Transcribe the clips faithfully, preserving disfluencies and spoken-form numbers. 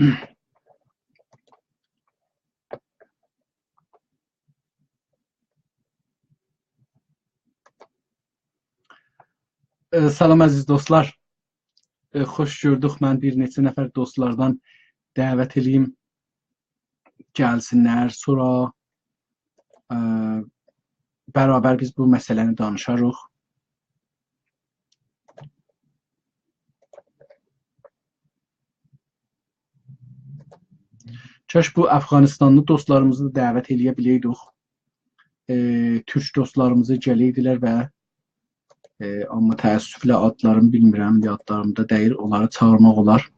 ائ، سلام عزیز دوستلار. ائ، خوش گؤردوک. من بیر نئچه نفر دوستلاردان دعوت ائله‌ییم، گلسینلر. سونرا، ائ، برابر بیز بو مسئله‌نی دانیشاریق. کاش بو افغانستانلی دوستلاریمیزی دا دعوت ائله‌یه بیله‌یدیک. ائ، تورک دوستلاریمیزی گله‌یدیلر و، ائ، آمما تأسفله آدلارینی بیلمیرم، یادلاریمدا دئییل، اونلاری چاغیرماق اولار.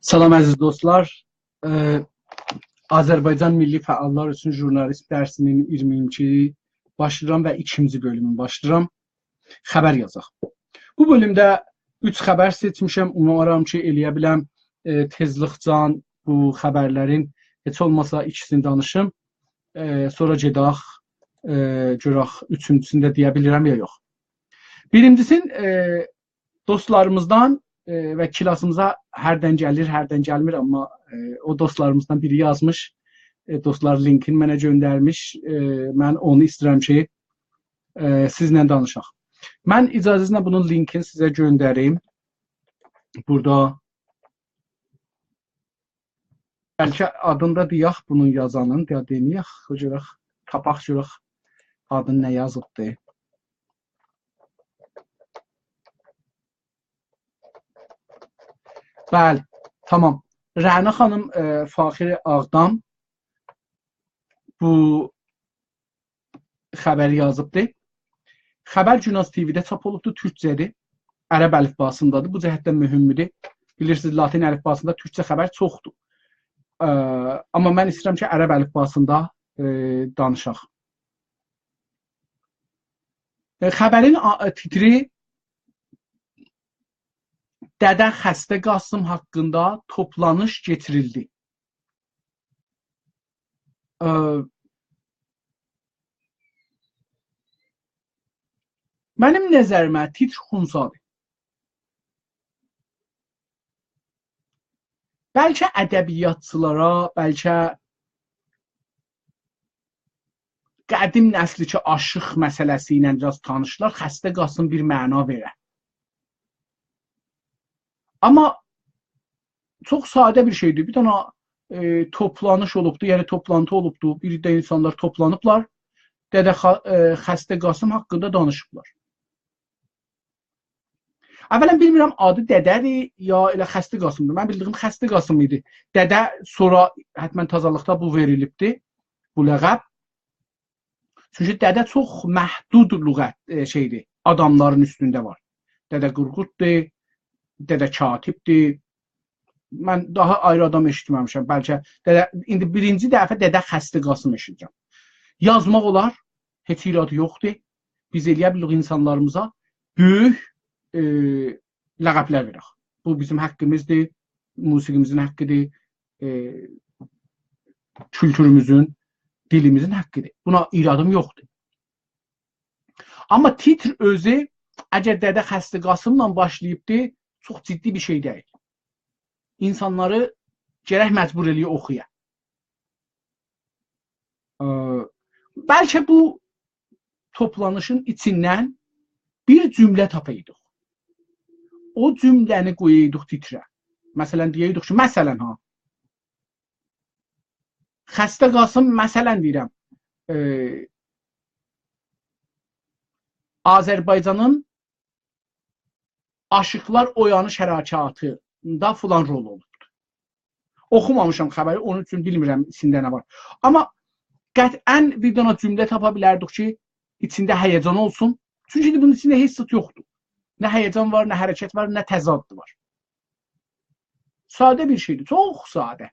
سلام عزیز دوستلار. ائ، آذربایجان میللی فعاللار اوچون ژورنالیست درسینین اییرمی ایکی باشلاییرام و ایکینجی بؤلومون باشلاییرام. خبر یازاق. بو بؤلومده اوچ خبر سئچمیشم. اومارام کی، ائلیه بیلم، ائ، تئزلیکجان بو خبرلرین هئچ اولماسا ایکیسینی دانیشیم. ائ، سونرا گئدک، ائ، گؤرک اوچونجوسونو ده دئیه بیلیرم یا یوخ. بیرینجیسین، ائ، دوستلاریمیزدان، ائ، و کلاسیمیزا هردن گلیر، هردن گلمیر، آمما، ائ، او دوستلاریمیزدان بیری یازمیش، ائ، دوستلار لینکینی منه گؤندرمیش، ائ، من اونو ایسته‌ییرم کی، ائ، سیزله دانیشاق. من اجازه‌نیزله بونون لینکینی سیزه گؤندریم. بورادا بلکه آدینی دا دئیک بونون یازانین، یا دئمه‌یک، گؤرک، تاپاق گؤرک آدینی نه یازیبدی. بلی، تامام. رعنا خانیم، ائ، فاخر آغدام بو خبری یازیبدی. خبر گوناز تی‌وی‌ده چاپ اولوبدور، تورکجه‌دیر. عرب الیفباسیندادیر. بو جهتدن مهمدور. بیلیرسینیز، لاتین الیفباسیندا تورکجه خبر چوخدور. ا، آمما من ایسته‌ییرم کی، عرب الیفباسیندا، ائ، دانیشاق. ائ، خبرین آ-، تیتری دده خسته قاسم حاقیندا توپلانیش کئچیریلدی. ا، منیم نظریمه تیتر خنثی‌دیر. بلکه ادبیاتچیلارا، بلکه قدیم نسلی کی، آشیق مسئله‌سی ایله بیر آز تانیشلار، خسته قاسم بیر معنا وئره. آمما چوخ ساده بیر شئیدیر. بیر دنه، ائ، توپلانیش اولوبدو، یعنی توپلانتی اولوبدو. بیر ده اینسانلار توپلانیبلار. دده خا-، ائ، خسته قاسم حاقیندا دانیشیبلار. اولاً بیلمیرم آدی دده‌دیر یا ائله خسته قاسم‌دیر. من بیلدیگیم خسته قاسم ایدی. دده سونرا حتماً تازالیقدا بو وئریلیبدی، بو لقب. چونکی دده چوخ محدود لغت، ائ، شئیدیر، آداملارین اوستونده وار. دده قورقوددور، دده کاتب‌دیر. من داها آیری آدام ائشیتمه‌میشم. بلکه دده، ایندی بیرینجی دفعه دده خسته قاسم ائشیدیرم. یازماق اولار، هئچ ایرادی یوخدور. بیز ائلیه بیلیریک اینسانلاریمیزا بؤیوک، ائ، لقب‌لر وئرک. بو بیزیم حاققیمیزدیر، موسیقیمیزین حاققیدیر، ائ، کولتوروموزون، دیلیمیزین حاققیدیر. بونا ایرادیم یوخدور. آمما تیتر اؤزو، اگر دده خسته قاسم‌لا باشلاییبدی، چوخ جدی بیر شئی دئییل. اینسانلاری گرک مجبور ائلیه اوخویا. ا، بلکه بو توپلانیشین ایچیندن بیر جمله تاپایدیق. او جمله‌نی قویایدیق تیتره. مثلاً، دئیه‌یدیک کی، مثلاً، ها، خسته قاسم، مثلاً دئییرم، ائ، آذربایجانین آشیقلار اویانیش حرکاتیندا فلان رول اولوبدور. اوخومامیشام خبری، اونون اوچون بیلمیرم ایچینده نه وار. آمما قطعاً بیر دنه جمله تاپا بیلردیک کی، ایچینده هیجان اولسون. چونکی بونون ایچینده هئچ زاد یوخدور. نه هیجان وار، نه حرکت وار، نه تضاد وار. ساده بیر شئیدیر، چوخ ساده.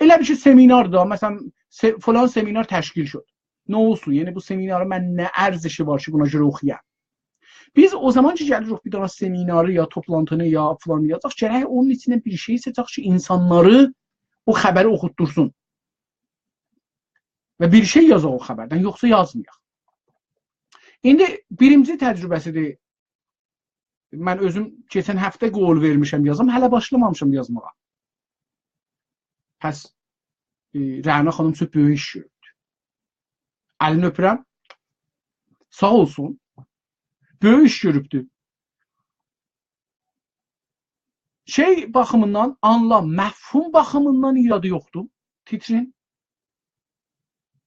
ائله بیر شئی سمینار دا، مثلاً، سئ-، فلان سمینار تشکیل شد. نه اولسون؟ یعنی بو سمینارین من نه ارزشی وار کی، بونا گؤره اوخویام؟ بیز او زامان کی، گلیریک بیر دنه سمیناری یا توپلانتینی یا فلان یازاق، گرک اونون ایچیندن بیر شئی سئچک کی، اینسانلاری او خبری اوخوتدورسون. و بیر شئی یازاق او خبردن، یوخسا یازمایاق. ایندی بیرینجی تجربه‌سیدیر. من اؤزوم کئچن هفته قول وئرمیشم یازام، هله باشلامامیشام یازماغا. پس، ائ، رعنا خانیم چوخ بؤیوک ایش گؤروبدور. الینی اؤپورم. ساغ اولسون. بؤیوک ایش گؤروبدور. شئی باخیمیندان، آنلام، مفهوم باخیمیندان ایرادی یوخدور تیترین.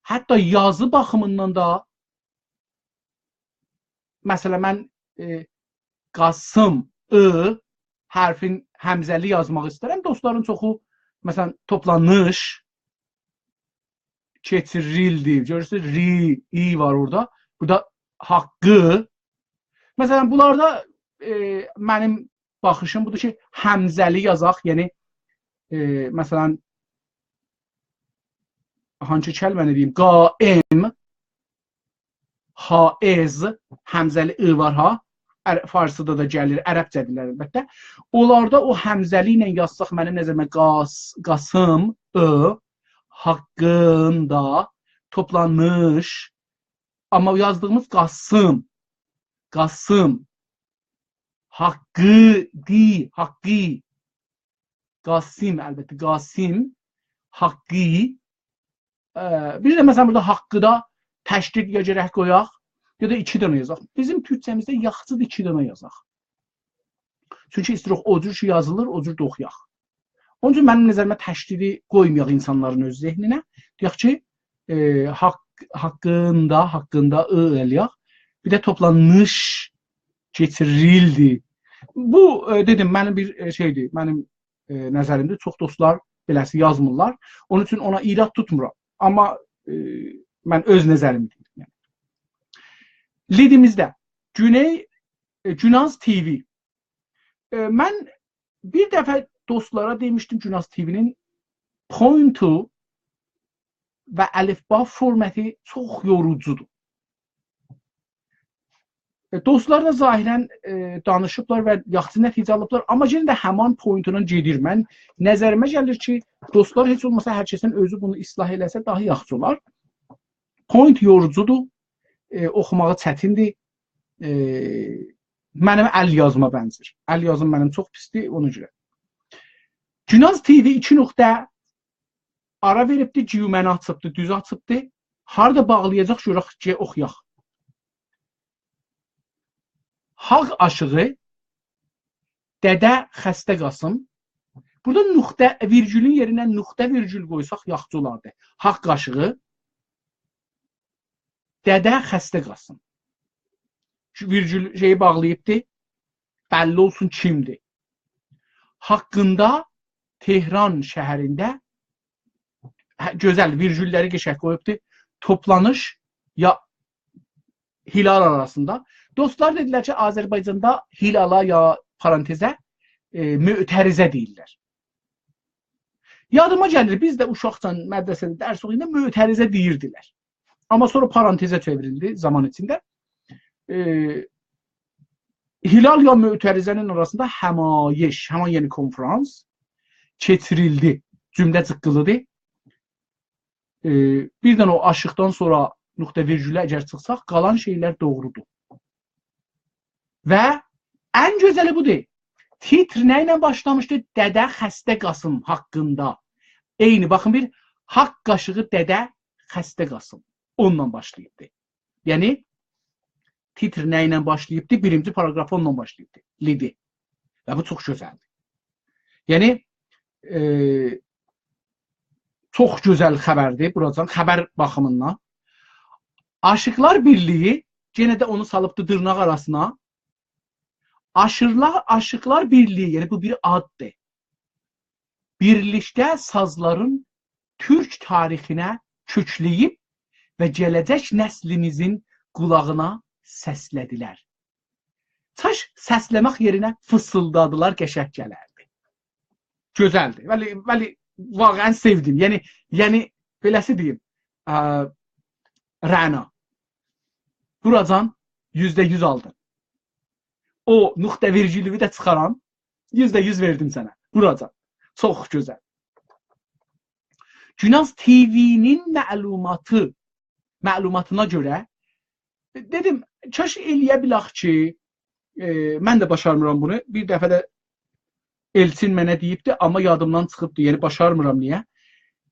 حتی یازی باخیمیندان دا، مثلاً، من، ائ، قاسم، ای حرفین همزه‌لی یازماق ایسته‌ییرم. دوستلارین چوخو، مثلاً، توپلانیش کئچیریلدی. گؤرورسونوز، ری، ای وار اورادا. بورادا حاققی. مثلاً، بونلاردا، ائ، منیم باخیشیم بودور کی، همزه‌لی یازاق، یعنی، ائ، مثلاً، هانسی کلمه‌نی دئییم؟ قائم، حائز، همزه‌لی ای وار ها. عر-، فارسیدا دا گلیر، عربجه‌دیرلر البته. اونلاردا او همزه‌لی ایله یازساق، منیم نظریمه قاس-، قاسم، ای، حاققیندا، توپلانیش، آمما یازدیغیمیز قاسم، قاسم، حاققی، دی، حاققی، قاسم، البته، قاسم، حاققی. ا، بیر ده، مثلاً، بورادا حاققیدا تشدید یا گرک قویاق، یا دا ایکی دنه یازاق. بیزیم تورکجه‌میزده یاخشیدیر ایکی دنه یازاق. چونکی ایستیروخ او جور کی یازیلیر، او جور دا اوخویاق. اونون اوچون منیم نظریمه تشدیدی قویمایاق اینسانلارین اؤز ذهنینه. دئیک کی، ائ، حاق-، حاققیندا، حاققیندا ای ائلیک. بیر ده توپلانیش کئچیریلدی. بو، ائ، دئدیم، منیم بیر، ائ، شئیدیر، منیم، ائ، نظریمدیر. چوخ دوستلار بئله‌سی یازمیرلار. اونون اوچون اونا ایراد توتمورام. آمما، ائ، من اؤز نظریمی دئییرم، یعنی. لیدیمیزده گونئی، ائ، گوناز تی‌وی. ائ، من بیر دفعه دوستلارا دئمیشدیم، گوناز تی‌وی‌نین فونتو و الفبا فورماتی چوخ یوروجودور. ائ، دوستلار دا ظاهراً، ائ، دانیشیبلار و یاخشی نتیجه آلیبلار. آمما یئنه ده همان پوینتوندان گئدیر. من نظریمه گلیر کی، دوستلار هئچ اولماسا هر کسین اؤزو بونو اصلاح ائله‌سه داها یاخشی اولار. پوینت یوروجودور، ائ، اوخوماغی چتیندیر. ائ، منیم ال یازیما بنزیر. ال یازیم منیم چوخ پیسدیر، اونا گؤره. گوناز تی‌وی ایکی نقطه آرا وئریبدی، گیومه‌نی آچیبدی، دوز آچیبدی. هاردا باغلایاجاق، گؤرک کی، اوخویاق. حاق آشیغی، دده خسته قاسیم. بورادا نقطه، ویرگولون یئرینه نقطه ویرگول قویساق یاخشی اولاردی. حاق آشیغی، دده خسته قاسیم. شو ویرگول شئیی باغلاییبدی. بللی اولسون کیمدیر. حاقیندا تهران شهرینده، هه، گؤزل ویرگوللری قشنگ قویوبدو. توپلانیش یا هلال آراسیندا. دوستلار دئدیلر کی، آذربایجاندا هلالا یا پارانتزه، ائ، معترضه دئییرلر. یادیما گلیر، بیز ده اوشاقجان مدرسه‌ده درس اوخویاندا معترضه دئییردیلر. آمما سونرا پارانتزه چئوریلدی زامان ایچینده. ائ، هلال یا معترضه‌نین آراسیندا همایش، همان یعنی کنفرانس کئچیریلدی. جمله جیققیلیدیر. ائ، بیر دنه او آشیقدان سونرا نقطه ویرگوله اگر چیخساق، قالان شئیلر دوغرودور. و ان گؤزلی بودور. تیتر نه ایله باشلامیشدی؟ دده خسته قاسیم حاقیندا. عینی، باخین بیر، حاق آشیغی دده خسته قاسیم. اونونلا باشلاییبدی. یعنی، تیتر نه ایله باشلاییبدی؟ بیرینجی پاراگرافی اونونلا باشلاییبدی. لیدی. و بو چوخ گؤزلدیر. یعنی، ائ، چوخ گؤزل خبردیر بوراجان، خبر باخیمیندان. آشیقلار بیرلیگی، یئنه ده اونو سالیبدی دیرناق آراسینا. آشیرلار، آشیقلار بیرلیگی، یعنی بو بیر آددیر. بیرلیکده سازلارین تورک تاریخینه کؤکله‌ییب و گله‌جک نسلیمیزین قولاغینا سسله‌دیلر. کاش سسله‌مک یئرینه فیسیلدادیلار، قشنگ گلردی. گؤزلدیر. ولی، ولی واقعاً سئودیم. یعنی، یعنی بئله‌سی دئییم، ا، رعنا. بوراجان یوزده یوز آلدین. او نقطه ویرگولو ده چیخاران، یوزده یوز وئردیم سنه. بوراجان. چوخ گؤزل. گوناز تی‌وی‌نین معلوماتی، معلوماتینا گؤره، دئدیم، کاش ائلیه بیلک کی، ائ، من ده باشارمیرام بونو. بیر دفعه ده ائلچین منه دئییبدی، آمما یادیمدان چیخیبدی، یعنی باشارمیرام، نییه؟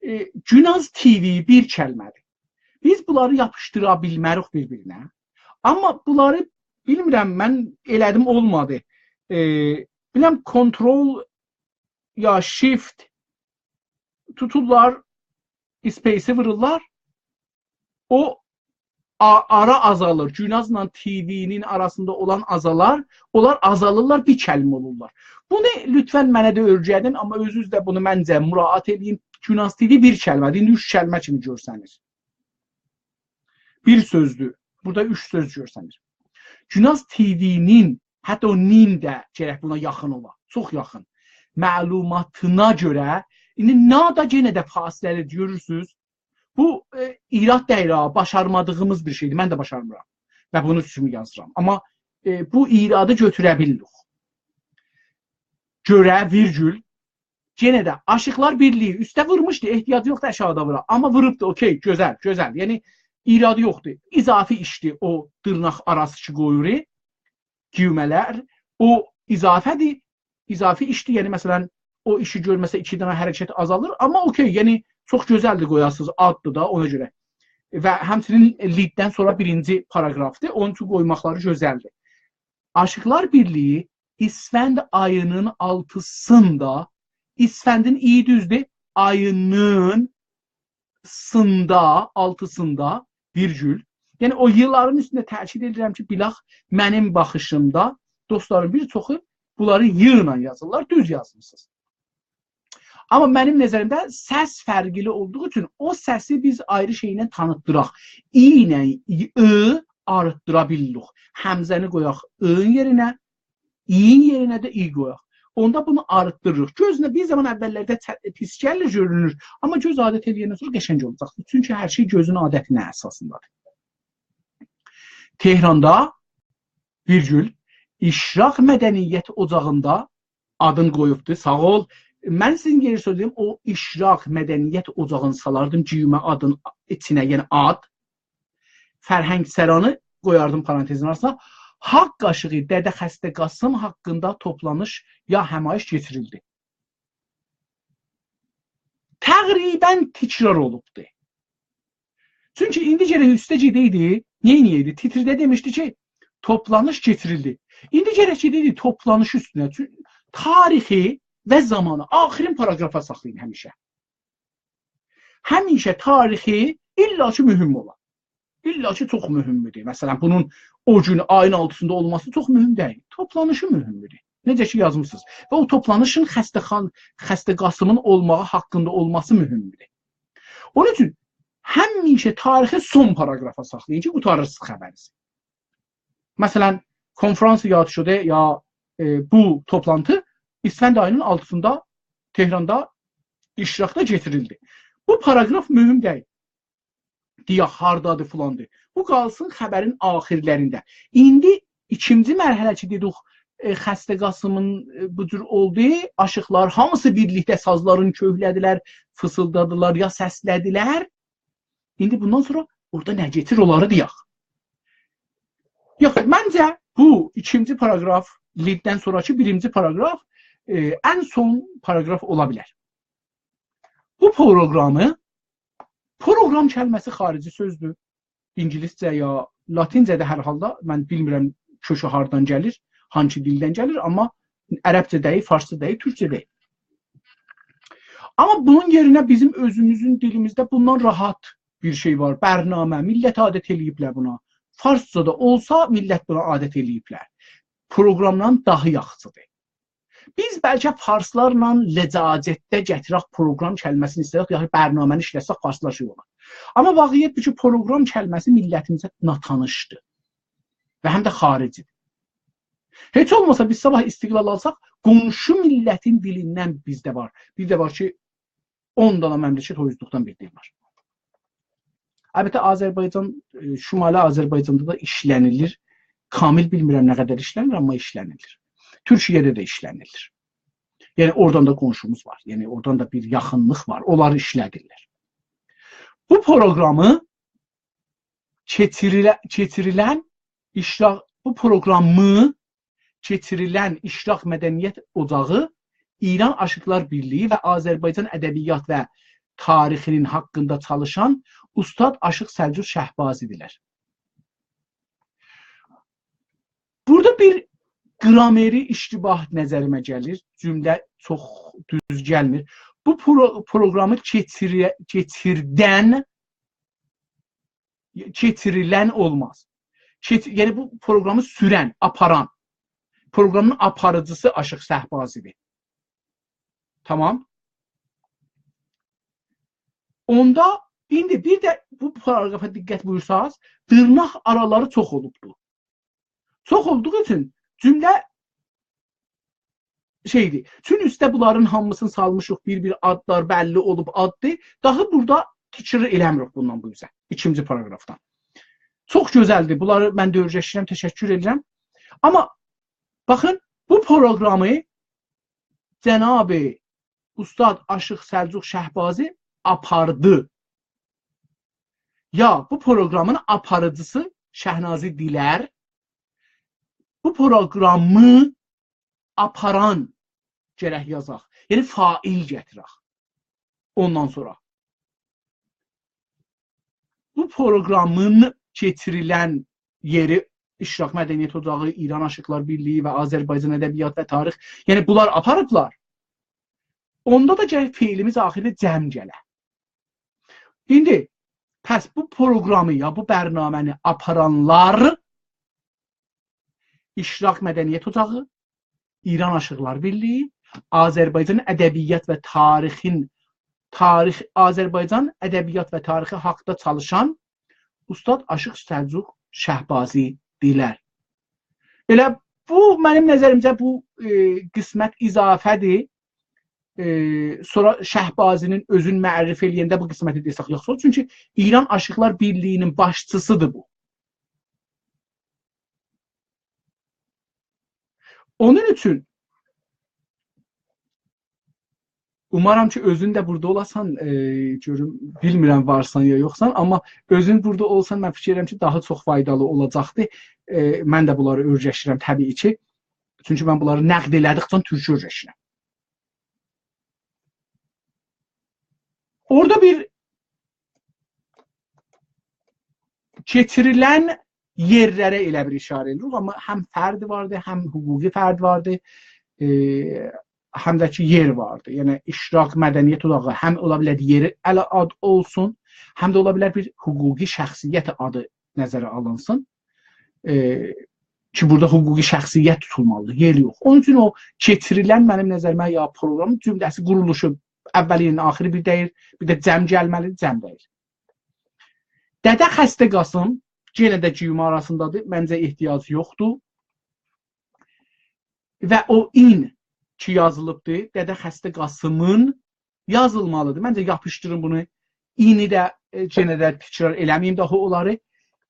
ائ، گوناز تی‌وی بیر کلمه‌دیر. بیز بونلاری یاپیشدیرا بیلمه‌ریک بیر-بیرینه. آمما بونلاری، بیلمیرم، من ائله‌دیم، اولمادی. ائ، بیلمیرم، کنترل یا شیفت توتورلار، اسپیسی وورورلار. او آ-، آرا آزالیر. گونازلا تی‌وی‌نین آراسیندا اولان آزالار، اونلار آزالیرلار، بیر کلمه اولورلار. بونو لطفاً منه ده اؤیره‌دین، آمما اؤزونوز ده بونو منجه مراعات ائله‌یین. گوناز تی‌وی بیر کلمه‌دیر، ایندی اوچ کلمه کیمی گؤرسنیر. بیر سؤزدور. بورادا اوچ سؤز گؤرسنیر. گوناز تی‌وی‌نین، حتی او «نین» ده گرک بونا یاخین اولا. چوخ یاخین. معلوماتینا گؤره، ایندی «نا» دا یئنه ده فاصله‌لی، گؤرورسونوز. بو، ائ، ایراد دئییل ها، باشارمادیغیمیز بیر شئیدیر. من ده باشارمیرام. و بونون اوچون یازیرام. آمما، ائ، بو ایرادی گؤتوره بیلیریک. گؤره، ویرگول، یئنه ده آشیقلار بیرلیگی اوسته وورموشدو، احتیاجی یوخدور آشاغیدا وورا. آمما ووروبدو، اوکی، گؤزل، گؤزل. یعنی، ایرادی یوخدور. اضافی ایشدیر او دیرناق آراسی کی قویور، گیومه‌لر. او اضافه‌دیر، اضافی ایشدیر. یعنی، مثلاً، او ایشی گؤرمه‌سه ایکی دنه حرکت آزالیر. آمما اوکی، یعنی، چوخ گؤزلدیر قویاسینیز، آددیر دا، اونا گؤره. و همچنین لیددن سونرا بیرینجی پاراگرافدیر. اونون اوچون قویماقلاری گؤزلدیر. آشیقلار بیرلیگی اسفند آیی‌نین آلتیسیندا، اسفندین «ای» دوزدور، آیی‌نین سیندا، آلتیسیندا، ویرگول. یعنی او «یی»لارین اوستونده تأکید ائدیرم کی، بیلاخ منیم باخیشیمدا دوستلارین بیر چوخو بونلاری «ی» ایله یازیرلار، دوز یازمیسینیز. آمما منیم نظریمده سس فرقلی اولدوغو اوچون او سسی بیز آیری شئیله تانیتدیراق. «ای» ایله «ی»، «ی» آرتدیرا بیلیریک. همزه‌نی قویاق «ی»نین یئرینه، «ی»نین یئرینه ده «ی» قویاق. اوندا بونو آرتدیریریق. گؤزله بیر زامان اوللرده چه-، پیس گلیر، گؤرونور. آمما گؤز عادت ائله‌یندن سونرا قشنگ اولاجاق. چونکی هر شئی گؤزون عادتینه اساسیندادیر. تهراندا ویرگول، اشراق مدنیت اوجاغیندا آدین قویوبدو. ساغ اول. من سیزین یئرینیزه دئییم، او اشراق مدنیت اوجاغینی سالاردیم گیومه آدین ایچینه، یعنی آد. فرهنگ‌سرانی قویاردیم پارانتزین آراسینا. حاق قاشیغی دده خسته قاسم حاقیندا توپلانیش یا همایش کئچیریلدی. تقریباً تکرار اولوبدو. چونکی ایندی گرک اوسته گئده‌یدی، نئینیه‌یدی؟ تیترده دئمیشدی کی، توپلانیش کئچیریلدی. ایندی گرک گئده‌یدی توپلانیش اوستونه. چون تاریخی و زامانی آخرین پاراگرافا ساخلایین همیشه. همیشه تاریخی الا کی مهم اولا. الا کی چوخ مهمدور. مثلاً، بونون او گون آیین آلتیسیندا اولماسی چوخ مهم دئییل. توپلانیشی مهمدور. نئجه کی یازمیسینیز. و او توپلانیشین خسته خان، خسته قاسمین اولماغی حاقیندا اولماسی مهمدور. اونون اوچون همیشه تاریخی سون پاراگرافا ساخلایین کی، قوتاریرسینیز خبرینیزی. مثلاً، کنفرانس یاد شده یا، ائ، بو توپلانتی اسفند آیینین آلتیسیندا تهراندا اشراقدا کئچیریلدی. بو پاراگراف مهم دئییل. دئیک، هاردادیر، فلاندیر. بو قالسین خبرین آخرلرینده. ایندی ایکینجی مرحله کی دئدیک، ائ، خسته قاسمین، ائ، بو جور اولدو، آشیقلار هامیسی بیرلیکده سازلارین کؤکله‌دیلر، فیسیلدادیلار یا سسله‌دیلر. ایندی بوندان سونرا اورادا نه کئچیر، اونلاری دئیک. یوخ، منجه بو ایکینجی پاراگراف، لیددن سونراکی بیرینجی پاراگراف، ائ، ان سون پاراگراف اولا بیلر. بو پروگرامی، پروگرام کلمه‌سی خاریجی سؤزدور. اینگیلیسجه یا لاتینجه‌ده هر حالدا، من بیلمیرم کؤکو هاردان گلیر، هانسی دیلدن گلیر، آمما عربجه دئییل، فارسجا دئییل، تورکجه دئییل. آمما بونون یئرینه بیزیم اؤزوموزون دیلیمیزده بوندان راحت بیر شئی وار. برنامه، میللت عادت ائله‌ییبلر بونا. فارسجا دا اولسا، میللت بونا عادت ائله‌ییبلر. پروگرامدان داها یاخشیدیر. بیز بلکه فارسلارلا لجاجتده گتیرک پروگرام کلمه‌سینی ایسته‌یک، یا برنامه‌نی ایشلتسک فارسلار شئی اولار. آمما واقعیت بو کی، پروگرام کلمه‌سی میللتیمیزه ناتانیشدیر و هم ده خاریجیدیر. هئچ اولماسا بیز صاباح استقلال آلساق، قونشو میللتین دیلیندن بیزده وار. بیر ده وار کی، اون دانا مملکت او اوزلوکدن بیر دیل وار. البته، آذربایجان، ائ، شمالی آذربایجاندا دا ایشله‌نیلیر. کامل بیلمیرم نه قدر ایشله‌نیر، آمما ایشله‌نیلیر. تورکیه‌ده ده ایشله‌نیلیر. یعنی، اورادان دا قونشوموز وار. یعنی، اورادان دا بیر یاخینلیق وار. اونلار ایشله‌دیرلر. بو پروگرامی کئچیریله-، کئچیریلن اشراق، بو پروگرامی کئچیریلن اشراق مدنیت اوجاغی ایران آشیقلار بیرلیگی و آذربایجان ادبیات و تاریخی‌نین حاقیندا چالیشان اوستاد آشیق سلجوق شهبازی‌دیرلر. بورادا بیر گرامری اشتباه نظریمه گلیر. جمله چوخ دوز گلمیر. بو پرو-، پروگرامی کئچیره-، کئچیردن، کئچیریلن اولماز. کئچ-، یعنی بو پروگرامی سورن، آپاران، پروگرامین آپاریجیسی آشیق شهبازی‌دیر. تامام. اوندا ایندی بیر ده بو پاراگرافا دقت بویورساز، دیرناق آرالاری چوخ اولوبدور. چوخ اولدوغو اوچون جمله شئیدیر. چون اوسته بونلارین هامیسینی سالمیشیق، بیر-بیر آدلار بللی اولوب آددیر. داها بورادا تکرار ائله‌میریک بوندان بو اوزه. ایکینجی پاراگرافدان. چوخ گؤزلدیر. بونلاری من دؤورجه‌شیرم، تشکر ائدیرم. آمما باخین، بو پروگرامی جناب اوستاد آشیق سلجوق شهبازی آپاردی. یا بو پروگرامین آپاریجیسی شهنازی دیلر، بو پروگرامی آپاران گرک یازاق. یعنی فاعل گتیرک. اوندان سونرا. بو پروگرامین کئچیریلن یئری اشراق مدنیت اوجاغی، ایران آشیقلار بیرلیگی و آذربایجان ادبیات و تاریخ. یعنی بونلار آپاریبلار. اوندا دا گرک فعلیمیز آخیردا جمع گله. ایندی، پس بو پروگرامی یا بو برنامه‌نی آپارانلار اشراق مدنیت اوجاغی، ایران آشیقلار بیرلیگی، آذربایجان ادبیات و تاریخین، تاریخ، آذربایجان ادبیات و تاریخی حاقدا چالیشان اوستاد آشیق سلجوق شهبازی‌دیرلر. ائله بو، منیم نظریمجه، بو، ائ، قسمت اضافه‌دیر. ائ، سونرا شهبازی‌نین اؤزون معرفی ائله‌ینده بو قسمتی دئسک یاخشی اولار. چونکی ایران آشیقلار بیرلیگی‌نین باشچیسی‌دیر بو. اونون اوچون اومارام کی، اؤزون ده بورادا اولاسان، ائ، گؤروم، بیلمیرم وارسان یا یوخسان، آمما اؤزون بورادا اولسان، من فیکیر ائدیرم کی، داها چوخ فایدالی اولاجاقدی. ائ، من ده بونلاری اؤیرشیرم طبیعی کی. چونکی من بونلاری نقد ائله‌دیکجه تورکی اؤیرشیرم. اورادا بیر کئچیریلن یئرلره ائله بیر ایشاره ائدیریک، آمما هم فرد واردی، هم حقوقی فرد واردی، ائ، هم ده کی، یئر واردی. یعنی، اشراق مدنیت اوداغی هم اولا بیلر یئری ائله آد اولسون، هم ده اولا بیلر بیر حقوقی شخصیت آدی نظره آلینسین. ائ، کی، بورادا حقوقی شخصیت توتولمالیدیر، یئر یوخ. اونون اوچون او کئچیریلن، منیم نظریمه، یا پروگرامین جمله‌سی، قورولوشو، اولی ایله آخیری بیر دئییل، بیر ده جمع گلمه‌لیدیر، جمع دئییل. دده خسته قاسم، یئنه ده گیومه آراسیندادیر، منجه احتیاج یوخدور. و او «ین» کی یازیلیبدیر، دده خسته قاسمین یازیلمالیدیر. منجه یاپیشدیرین بونو. «ین»ی ده، ائ، یئنه ده تکرار ائله‌مه‌ییم داها اونلاری.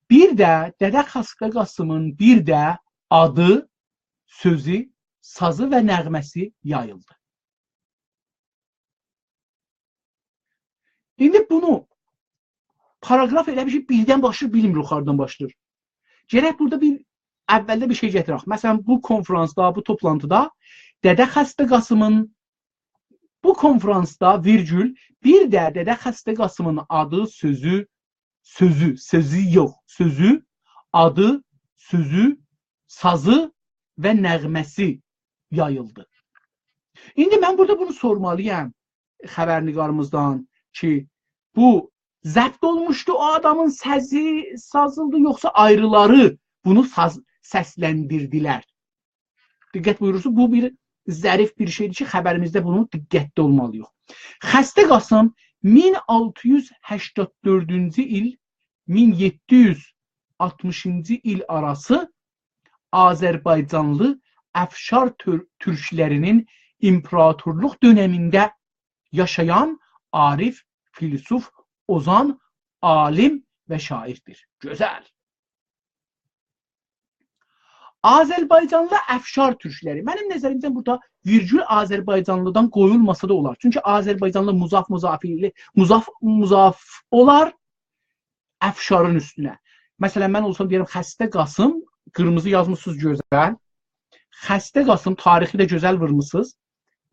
بیر ده دده خسته قاسمین بیر ده آدی، سؤزو، سازی و نغمه‌سی یاییلدی. ایندی بونو پاراگراف ائله بیر کی، بیردن باشلاییر، بیلمیر او هاردان باشلاییر. گرک بورادا بیر، اولده بیر شئی گتیرک. مثلا، بو کنفرانسدا، بو توپلانتیدا دده خسته قاسمین، بو کنفرانسدا، ویرگول، بیر ده دده خسته قاسمین آدی، سؤزو، سؤزو، سؤزو یوخ، سؤزو، آدی، سؤزو، سازی و نغمه‌سی یاییلدی. ایندی من بورادا بونو سورمالییام خبرنگاریمیزدان کی، بو ضبط اولموشدو، او آدامین سسی سازیلدی، یوخسا آیریلاری بونو ساز-، سسلندیردیلر؟ دقت بویورورسونوز، بو بیر ظریف بیر شئیدیر کی، خبریمیزده بونو دقتلی اولمالیییق. خسته قاسم مین آلتی یوز هشتاد دؤردونجو ایل، مین یئددی یوز آلتمیشینجی ایل آراسی آذربایجانلی افشار تور-، تورکلری‌نین ایمپراتورلوق دؤنمینده یاشایان عاریف، فیلسوف، اوزان، عالیم و شاعیردیر. گؤزل. آذربایجانلی افشار تورکلری. منیم نظریمدن بورادا ویرگول آذربایجانلیدان قویولماسا دا اولار. چونکی آذربایجانلی مضاف، مضافی ایله، مضاف، مضاف اولار افشارین اوستونه. مثلا، من اولسام دئیه‌رم، خسته قاسم، قیرمیزی یازمیسینیز، گؤزل. خسته قاسم، تاریخی ده گؤزل وورموسونوز.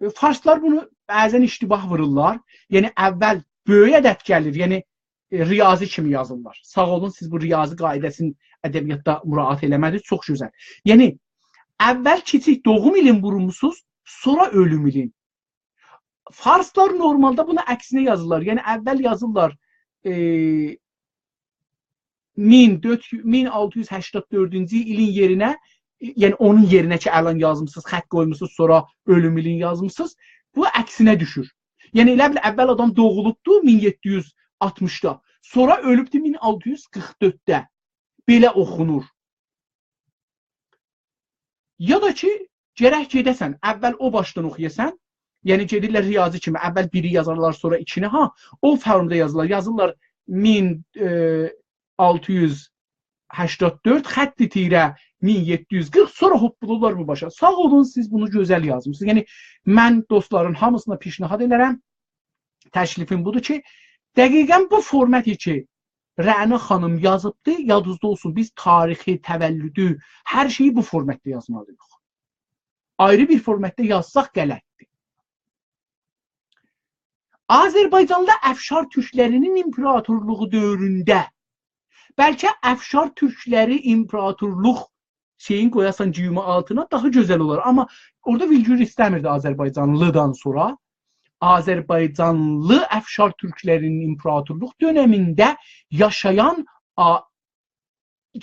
ائ، فارسلار بونو بعضا اشتباه وورورلار. یعنی، اول بؤیوک عدد گلیر، یعنی، ائ، ریاضی کیمی یازیرلار. ساغ اولون، سیز بو ریاضی قاعده‌سینی ادبیاتدا مراعات ائله‌مه‌دینیز، چوخ گؤزل. یعنی، اول کیچیک دوغوم ایلین وورموسونوز، سونرا اؤلوم ایلین. فارسلار نورمالدا بونو عکسینه یازیرلار. یعنی، اول یازیرلار، ائ، مین دؤرد، مین آلتی یوز هشتاد دؤردونجو ایلین یئرینه، یعنی اونون یئرینه کی، الان یازمیسینیز، خط قویموسونوز، سونرا اؤلوم ایلین یازمیسینیز، بو عکسینه دوشور. یعنی ائله بیل اول آدام دوغولوبدو مین یئددی یوز آلتمیشدا، سونرا اؤلوبدو مین آلتی یوز قیرخ دؤردده. بئله اوخونور. یا دا کی، گرک گئده‌سن، اول او باشدان اوخویاسان، یعنی گئدیرلر ریاضی کیمی، اول بیری یازارلار، سونرا ایکینی، ها، او فورمدا یازیرلار، یازیرلار مین، ائ، آلتی یوز هشتاد دؤرد، خط تیره مین یئددی یوز قیرخ، سونرا هوپپولورلار بو باشا. ساغ اولون، سیز بونو گؤزل یازمیسینیز. یعنی، من دوستلارین هامیسینا پیشنهاد ائدرم، تکلیفیم بودور کی، دقیقا بو فورمتی کی، رعنا خانیم یازیبدی، یادینیزدا اولسون، بیز تاریخی، تولدو، هر شئیی بو فورمتده یازمالیییق. آیری بیر فورمتده یازساق غلطدیر. آذربایجانلی افشار تورکلری‌نین ایمپراتورلوغو دؤورونده، بلکه افشار تورکلری ایمپراتورلوق شئیین قویاسان گیومه آلتینا، داها گؤزل اولار. آمما اورادا ویرگول ایسته‌میردی آذربایجانلیدان سونرا. آذربایجانلی افشار تورکلری‌نین ایمپراتورلوق دؤنمینده یاشایان، آ-،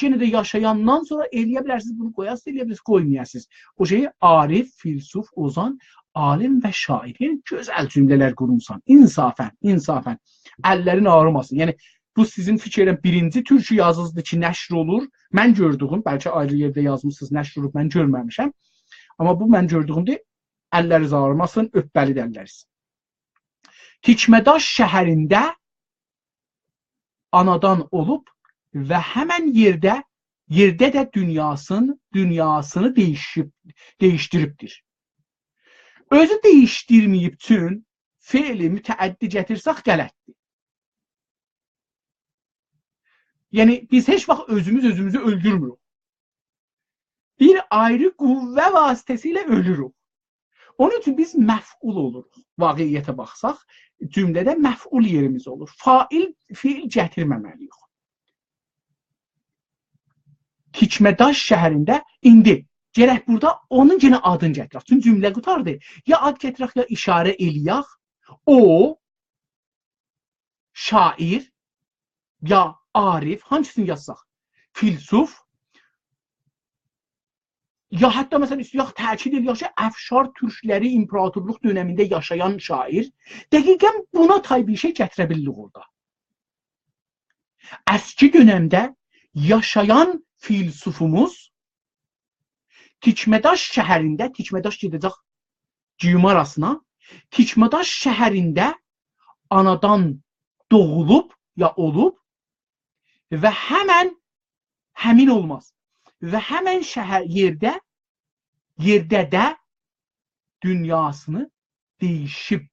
یئنه ده یاشایاندان سونرا ائلیه بیلرسینیز بونو قویاسینیز، ائلیه بیلرسینیز قویمایاسینیز. او شئی عاریف، فیلسوف، اوزان، عالیم و شاعیر. یعنی، گؤزل جمله‌لر قورموسان. انصافا، انصافا. اللرین آغریماسین. یعنی، بو سیزین فیکر ائلیرم بیرینجی تورکی یازینیزدیر کی، نشر اولور. من گؤردویوم، بلکه آیری یئرده یازمیسینیز، نشر اولوب، من گؤرمه‌میشم. آمما بو من گؤردویومدور. اللرینیز آغریماسین، اؤپمه‌لیدیر اللرینیز. تیکمه‌داش شهرینده آنادان اولوب و همن یئرده یئرده ده دونیاسین، دونیاسینی دییشیب، دییشدیریبدیر. اؤزو دییشدیرمه‌ییب اوچون فعل متعدی گتیرسک غلطدیر. یعنی، بیز هئچ واخت اؤزوموز اؤزوموزو اؤلدورموروک. بیر آیری قوه واسطه‌سیله اؤلوروک. اونون اوچون بیز مفعول اولوروق. واقعیته باخساق، جمله‌ده مفعول یئریمیز اولور. فاعل، فعل گتیرمه‌مه‌لی‌ییک. تیکمه‌داش شهرینده، ایندی گرک بورادا اونون یئنه آدینی گتیرک. چونکی جمله قوتاردی. یا آد گتیرک، یا اشاره ائله‌یک. او، شاعر، یا عارف، هانسینی یازساق؟ فیلسوف، یا حتی، مثلا، ایسته‌یک تأکید ائله‌یک کی، افشار تورکلری ایمپراتورلوق دؤنمینده یاشایان شاعر. دقیقا بونا تای بیر شئی گتیره بیلیریک اورادا. اسکی دؤنمده یاشایان فیلسوفوموز تیکمه‌داش شهرینده، تیکمه‌داش گئده‌جک گیومه آراسینا، تیکمه‌داش شهرینده آنادان دوغولوب یا اولوب و همن، همین اولماز، و همن شهر، یئرده، یئرده ده دونیاسینی دییشیب،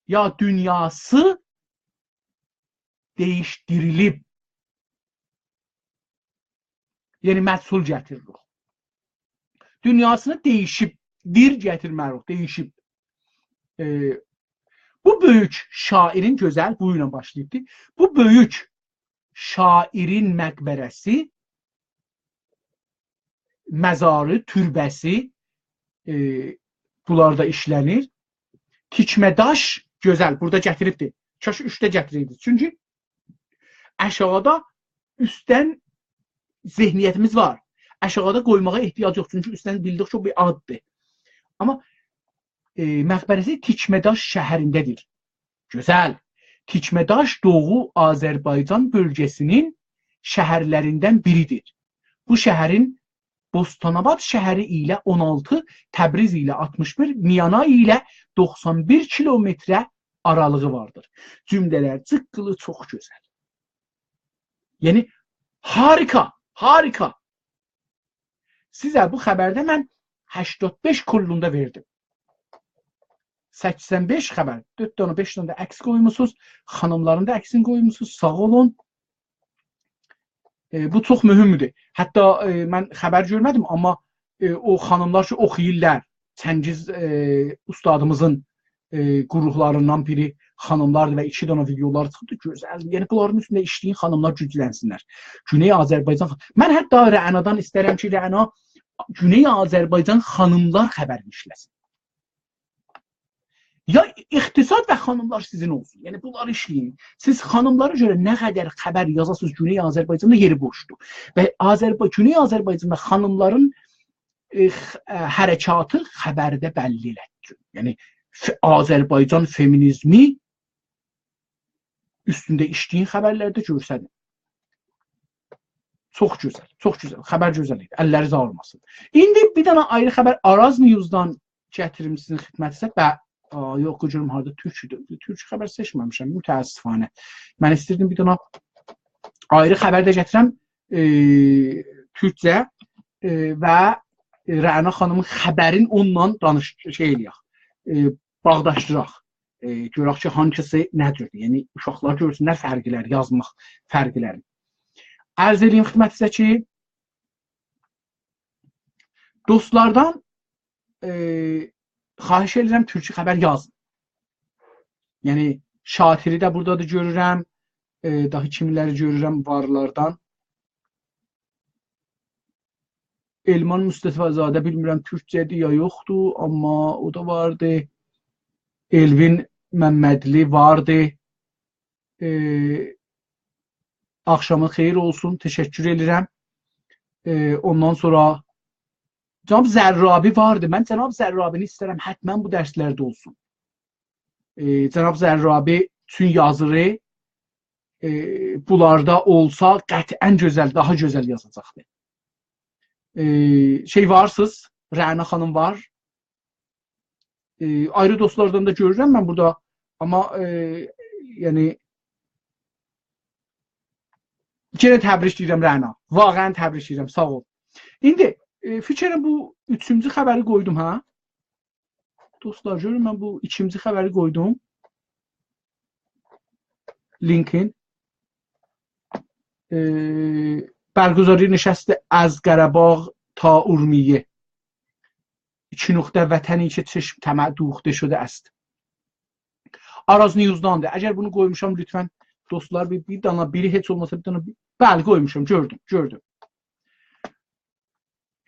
یا دونیاسی دییشدیریلیب. یعنی مجهول گتیریریک. دونیاسینی دییشیب، دیر گتیرمه‌لی‌ییک، دییشیب. ائ، بو بؤیوک شاعرین، گؤزل، بو ایله باشلاییبدی. بو بؤیوک شاعرین مقبره‌سی، مزاری، توربه‌سی، ائ، بونلاردا ایشله‌نیر. تیکمه‌داش، گؤزل، بورادا گتیریبدیر. کاش اوسته گتیره‌یدی. چونکی آشاغیدا اوستدن ذهنیتیمیز وار. آشاغیدا قویماغا احتیاج یوخ، چونکی اوستدن بیلدیک کی، او بیر آددیر. آمما، ائ، مقبره‌سی تیکمه‌داش شهرینده‌دیر. گؤزل. تیکمه‌داش دوغو آذربایجان بؤلگه‌سینین شهرلریندن بیریدیر. بو شهرین بوستان‌آباد شهری ایله اون آلتی، تبریز ایله آلتمیش بیر، میانا ایله دوخسان بیر کیلومتره آرالیغی واردیر. جمله‌لر جیققیلی، چوخ گؤزل. یعنی، هاریکا، هاریکا. سیزه بو خبرده من هشتاد بئش کلوندا وئردیم. سکسن بئش خبر، دؤرد دنه، بئش دنه ده عکس قویموسونوز. خانیملارین دا عکسینی قویموسونوز. ساغ اولون. ائ، بو چوخ مهمدور. حتی، ائ، من خبر گؤرمه‌دیم، آمما، ائ، او خانیملار کی، اوخویورلار، چنگیز، ائ، اوستادیمیزین، ائ، گروهلاریندان بیری خانیملاردیر و ایکی دنه ویدئولار چیخیبدی، گؤزلدیر. یعنی، بونلارین اوستونده ایشله‌یین، خانیملار گوجلنسینلر. گونئی آذربایجان خا-، من حتی رعنادان ایسترم کی، رعنا گونئی آذربایجان خانیملار خبرینی ایشله‌سین. یا اقتصاد و خانیملار سیزین اولسون. یعنی، بونلاری ایشله‌یین. سیز خانیملارا گؤره نه قدر خبر یازاسینیز، گونئی آذربایجاندا یئری بوشدور. و آذربا-، گونئی آذربایجاندا خانیملارین، ائ، خ-، ائ، حرکاتی خبرده بللی ائلتدیرین. یعنی، ف-، آذربایجان فمینیزمی اوستونده ایشله‌یین، خبرلرده گؤرسدین. چوخ گؤزل، چوخ گؤزل. خبر گؤزل ایدی. اللرینیز آغریماسین. ایندی بیر دنه آیری خبر آراز نیوزدان گتیریم سیزین خدمتینیزه. به، آ، یوخ، گؤروم هاردا تورکودور. تورک خبر سئچمه‌میشم، متأسفانه. من ایستیردیم بیر دنه آیری خبر ده گتیرم، ائ، تورکجه، ائ، و، ائ، رعنا خانیمین خبرین اونونلا دانیش-، شئی ائله‌یک، ائ، باغداشدیراق. ائ، گؤرک کی، هانسیسی نه جوردور. یعنی، اوشاقلار گؤرسونلر فرقلری، یازماق فرقلرینی. عرض ائله‌ییم خدمتینیزه کی، دوستلاردان، ائ، خواهش ائدیرم، تورکو خبر یازین. یعنی، شاطری ده بورادادیر، گؤرورم. ائ، داها کیملری گؤرورم وارلاردان. ائلمان مصطفی‌زاده، بیلمیرم تورکجه‌دیر یا یوخدور، آمما او دا واردی. ائلوین ممدلی واردی. ائ، آخشامین خئییر اولسون، تشکر ائدیرم. ائ، اوندان سونرا جناب ضرابی واردی. من جناب ضرابینی ایسترم، حتما بو درسلرده اولسون. ائ، جناب ضرابی چون یازیری، ائ، بونلاردا اولسا قطعا گؤزل، داها گؤزل یازاجاقدی. ائ، شئی وارسیز، رعنا خانیم وار. ائ، آیری دوستلاردان دا گؤرورم من بورادا، آمما، ائ، یعنی، یئنه تبریک دئییرم، رعنا. واقعاً تبریک دئییرم، ساغ اول. ایندی، ائ، فیکر ائلیرم بو اوچونجو خبری قویدوم، هه؟ دوستلار، گؤرون، من بو ایکینجی خبری قویدوم. لینکین. ائ، برگزاری نشست از قره‌باغ تا اورمیه. ایکی نقطه، وطنی که چشم طمع دوخته شده است. آراز نیوزداندیر. اگر بونو قویموشام، لطفاً دوستلار، بیر، بیر دانا، بیری هئچ اولماسا بیر دانا، بیر، بلی، قویموشام، گؤردوم، گؤردوم.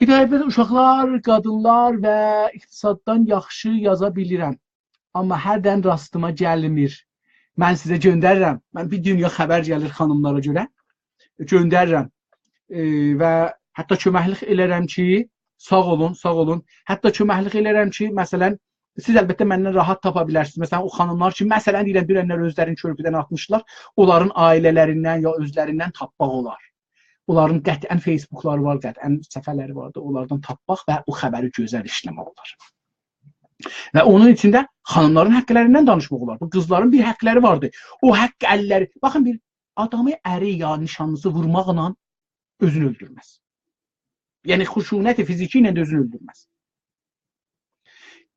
هدایت بی، اوشاقلار، قادینلار و اقتصاددان یاخشی یازا بیلیرم. آمما هر دم راستیما گلمیر. من سیزه گؤندریرم. من بیر دونیا خبر گلیر خانیملارا گؤره. گؤندریرم. ائ، و حتی کؤمکلیک ائلرم کی، ساغ اولون، ساغ اولون. حتی کؤمکلیک ائلرم کی، مثلاً، سیز البته مندن راحت تاپا بیلرسینیز. مثلاً، او خانیملار کی، مثلاً، دئییرم، دوننلر اؤزلرینی کؤرپودن آتمیشلار، اونلارین عائله‌لریندن یا اؤزلریندن تاپماق اولار. اونلارین قطعاً فیسبوکلاری وار، قطعاً صفحه‌لری واردی. اونلاردان تاپماق و او خبری گؤزل ایشله‌مک اولار. و اونون ایچینده خانیملارین حقلریندن دانیشماق اولار. بو قیزلارین بیر حقلری واردی. او حق اللری، باخین، بیر آدامی اری یا نیشانلیسی وورماقلا اؤزونو اؤلدورمز. یعنی، خشونت فیزیکی ایله ده اؤزونو اؤلدورمز.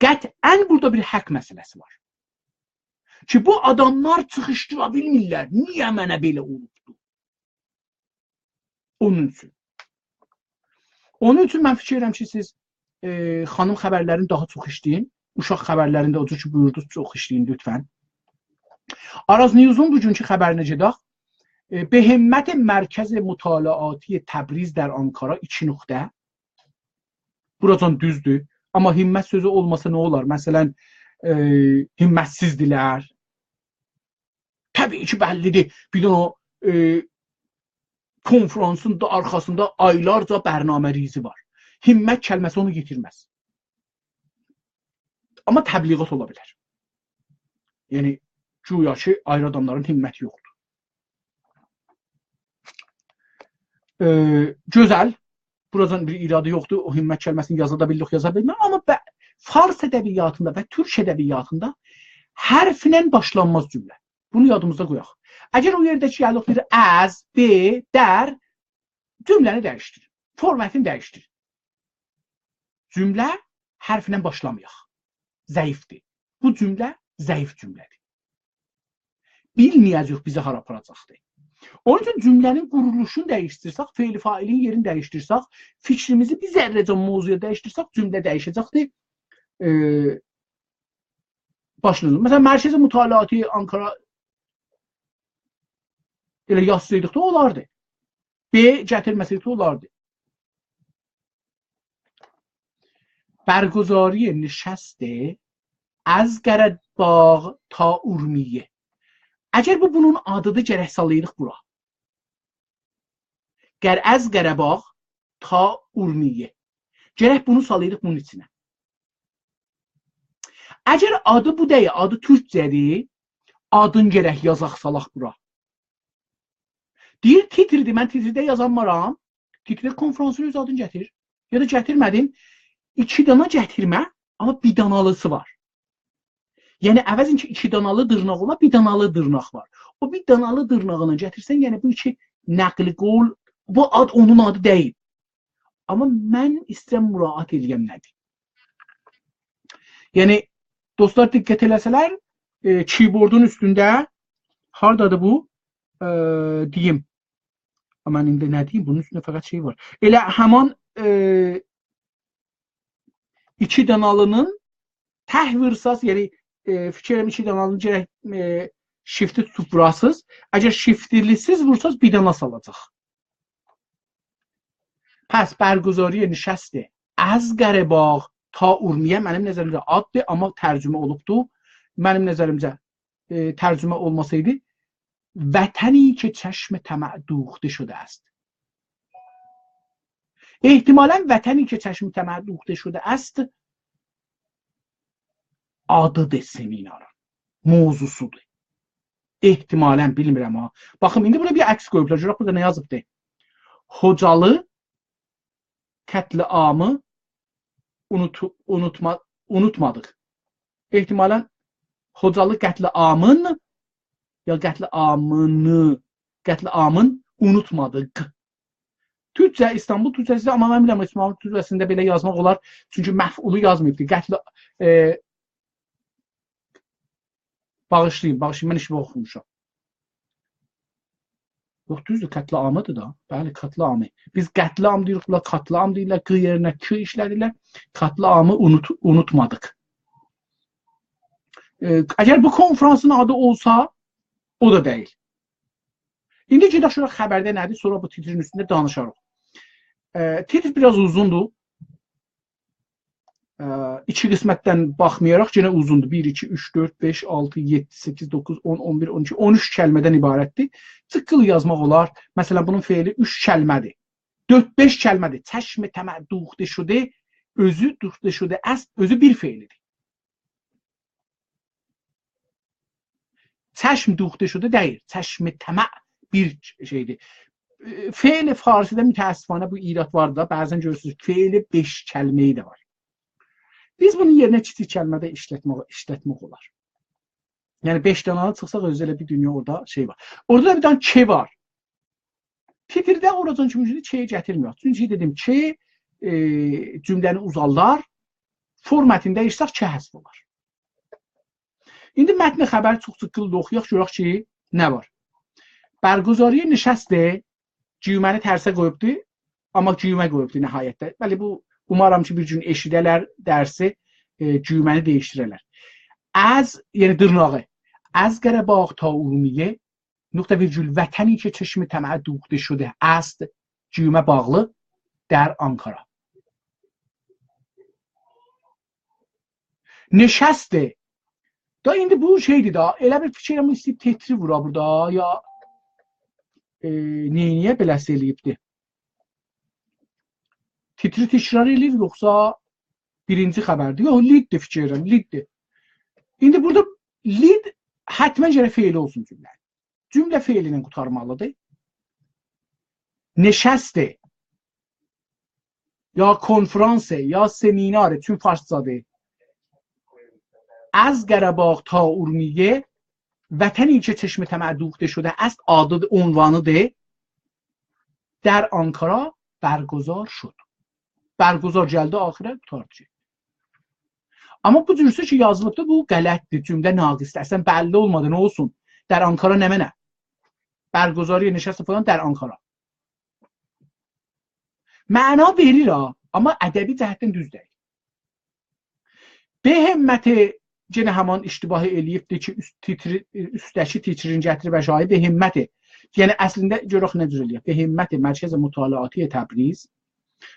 قطعاً بورادا بیر حق مسئله‌سی وار. کی، بو آداملار چیخیشدیرا بیلمیرلر. نییه منه بئله اولوبدو؟ اونون اوچون. اونون اوچون من فیکیر ائدیرم کی، سیز، ائ، خانیم خبرلرینی داها چوخ ایشله‌یین. اوشاق خبرلرینی ده، او جور کی بویوردونوز، چوخ ایشله‌یین، لطفاً. آراز نیوزون بوگونکو خبرینه گئدک. ائ، به همت مرکز مطالعاتی تبریز در آنکارا، ایکی نقطه. بوراجان دوزدور. آمما همت سؤزو اولماسا نه اولار؟ مثلاً، ائ، همتسیزدیلر. طبیعی کی، بللی‌دیر. بیر دنه او، ائ، کنفرانسین دا آرخاسیندا آیلارجا برنامه‌ریزی وار. همت کلمه‌سی اونو یئتیرمز. آمما تبلیغات اولا بیلر. یعنی، گویا کی، آیری آداملارین همتی یوخدور. ائ، گؤزل. بوراجان بیر ایرادی یوخدور. او همت کلمه‌سینی یازا دا بیلیریک، یازا بیلمه‌ریک. آمما به-، فارس ادبیاتیندا و تورک ادبیاتیندا حرفله باشلانماز جمله. بونو یادیمیزدا قویاق. اگر او یئرده کی، گلیب دئییر، از، به، در، جمله‌نی دییشدیر. فرمتینی دییشدیر. جمله حرفله باشلامایاق. ضعیفدیر. بو جمله ضعیف جمله‌دیر. بیلمه‌یه‌جه‌ییک بیزی هارا آپاراجاقدیر. اونون اوچون جمله‌نین قورولوشونو دییشدیرسک، فعل فاعلین یئرینی دییشدیرسک، فیکریمیزی بیر ذره‌جه موضوعا دییشدیرسک، جمله دییشه‌جکدیر. ائ، باشلانیر. مثلاً، مرکز مطالعاتی آنکارا ائله یازسایدیق دا اولاردی. به گتیرمه‌سه‌یدیک ده اولاردی. برگزاری نشست از قره‌باغ تا اورمیه. اگر بو بونون آدیدیر، گرک سالایدیق بورا. قر-، از قره‌باغ تا اورمیه. گرک بونو سالایدیق بونون ایچینه. اگر آدی بو دئیه، آدی تورکجه‌دیر، آدین گرک یازاق، سالاق بورا. دئییر، تیتردیر، من تیترده یازانمارام. تیترده کنفرانسین اؤز آدینی گتیر. یا دا گتیرمه‌دین، ایکی دانا گتیرمه، آمما بیر دانالیسی وار. یعنی، عوض این کی ایکی دانالی دیرناق اولا، بیر دانالی دیرناق وار. او بیر دانالی دیرناغینی گتیرسن، یعنی بو ایکی نقل قول، بو آد اونون آدی دئییل. آمما من ایسته‌ییرم مراعات ائله‌یم نه‌دیر. یعنی، دوستلار دقت ائله‌سه‌لر، ائ، کیبوردون اوستونده، هاردادیر بو؟ ائ، دئییم. آمما من ایندی نه دئییم؟ بونون اوستونده فقط شئی وار. ائله همان، ائ، ایکی دانالی‌نین تک وورساز، یعنی، ائ، فیکر ائلیرم ایکی دانالی‌نین گرک، ائ، شیفتی توتوب ووراسیز. اگر شیفتی‌سیز وورساز، بیر دانا سالاجاق. پس برگزاری نشست از قره‌باغ تا اورمیه منیم نظریمجه آددیر، آمما ترجمه اولوبدو. منیم نظریمجه، ائ، ترجمه اولماسایدی، وطنی که چشم طمع دوخته شده است. احتمالاً وطنی که چشم طمع دوخته شده است آدیدیر سمینارین، موضوعسودور. احتمالاً، بیلمیرم ها. باخین، ایندی بورادا بیر عکس قویوبلار. گؤرک بورادا نه یازیبدی. خوجالی قتل‌عامی اونوتو-، اونوتما-، اونوتمادیق. احتمالاً خوجالی قتل‌عامین، یا قتل‌عامینی، قتل‌عامین اونوتمادیق. تورکجه، ایستانبول تورکجه‌سی، آمما من بیلمیرم، ایستانبول تورکجه‌سینده بئله یازماق اولار. چونکی مفعولو یازماییبدی. قتل، ائ، باغیشلایین، باغیشلایین، من اشتباه اوخوموشام. یوخ، دوزدور، قتل عامی‌دیر دا. بلی، قتل عامی. بیز قتل عام دئییریک، بونلار قتل عام دئییرلر، ق یئرینه ک ایشله‌دیرلر. قتل عامی اونوت-، اونوتمادیق. ائ، اگر بو کنفرانسین آدی اولسا، او دا دئییل. ایندی گئدک گؤرک خبرده نه‌دیر، سونرا بو تیترین اوستونده دانیشاریق. ائ، تیتر بیر آز اوزوندور. ائ، ایکی قسمتدن باخمایاراق یئنه اوزوندور. بیر، ایکی، اوچ، دؤرد، بئش، آلتی، یئددی، سککیز، دوققوز، اون، اون بیر، اون ایکی، اون اوچ کلمه‌دن عبارتدیر. جیققیل یازماق اولار. مثلا، بونون فعلی اوچ کلمه‌دیر. دؤرد، بئش کلمه‌دیر. چشم طمع دوخته شده، اؤزو دوخته شده است، اؤزو بیر فعلدیر. چشم دوخته شده دئییل، چشم طمع بیر شئیدیر. ائ، فعل فارسی‌ده متأسفانه بو ایراد وار دا، بعضا گؤرورسونوز، فعل بئش کلمه‌ای ده وار. بیز بونون یئرینه کیچیک کلمه ده ایشلتمک، ایشلتمک اولار. یعنی، بئش دنه چیخساق، اؤزو ائله بیر دونیا اورادا شئی وار. اورادا دا بیر دنه «ک» وار. تیترده اوراجان کیمی «ک» گتیرمه‌یک. چونکی دئدیم «ک»، ائ، جمله‌نی اوزالدار، فورماتیندا ایشله‌سک «ک» حذف اولار. ایندی متن خبری چوخ جیققیل اوخویاق، گؤرک کی، نه وار. برگزاری نشست، گیومه‌نی ترسه قویوبدو، آمما گیومه قویوبدو نهایتده. بلی، بو، اومارام کی، بیر گون ائشیده‌لر درسی، ائ، گیومه‌نی دییشدیره‌لر. از، یعنی دیرناغی، از قره‌باغ تا ارومیه، نقطه ویرگول، وطنی که چشم طمع دوخته شده است، گیومه باغلی، در آنکارا. نشست. دا ایندی بو شئیدیر دا، ائله بیر فیکیر ائلیرم، ایسته‌ییب تیتری وورا بورادا، یا، ائ، نئینیه بئله‌سی ائلییبدی؟ تیتری تکرار ائلییر، یوخسا بیرینجی خبردیر؟ یوخ، لیددیر فیکیر ائلیرم، لیددیر. ایندی بورادا لید حتما گرک فعلی اولسون جمله‌نین. جمله فعل ایله قوتارمالیدیر. نشست، یا کنفرانس، یا سمینار، چون فارسجادیر. از قره‌باغ تا اورمیه، وطنی که چشم طمع دوخته شده است، آدیدیر، عنوانیدیر. در آنکارا برگزار شد. برگزار گلدی آخیره، قوتاردی. آمما بو جورسو کی یازیلیبدی، بو غلطدیر، جمله ناقصدیر. اصلا بللی اولمادی، نه اولسون؟ در آنکارا نمنه؟ برگزاری نشست فلان در آنکارا. معنا وئریر ها، آمما ادبی جهتدن دوز دئییل. به همت، یئنه همان اشتباهی ائلییبدی کی، اوست تیتری، اوستده‌کی تیترین گتیریب آشاغی، به همت. یعنی، اصلینده گؤرک نه جور ائلییک. به همت مرکز مطالعاتی تبریز.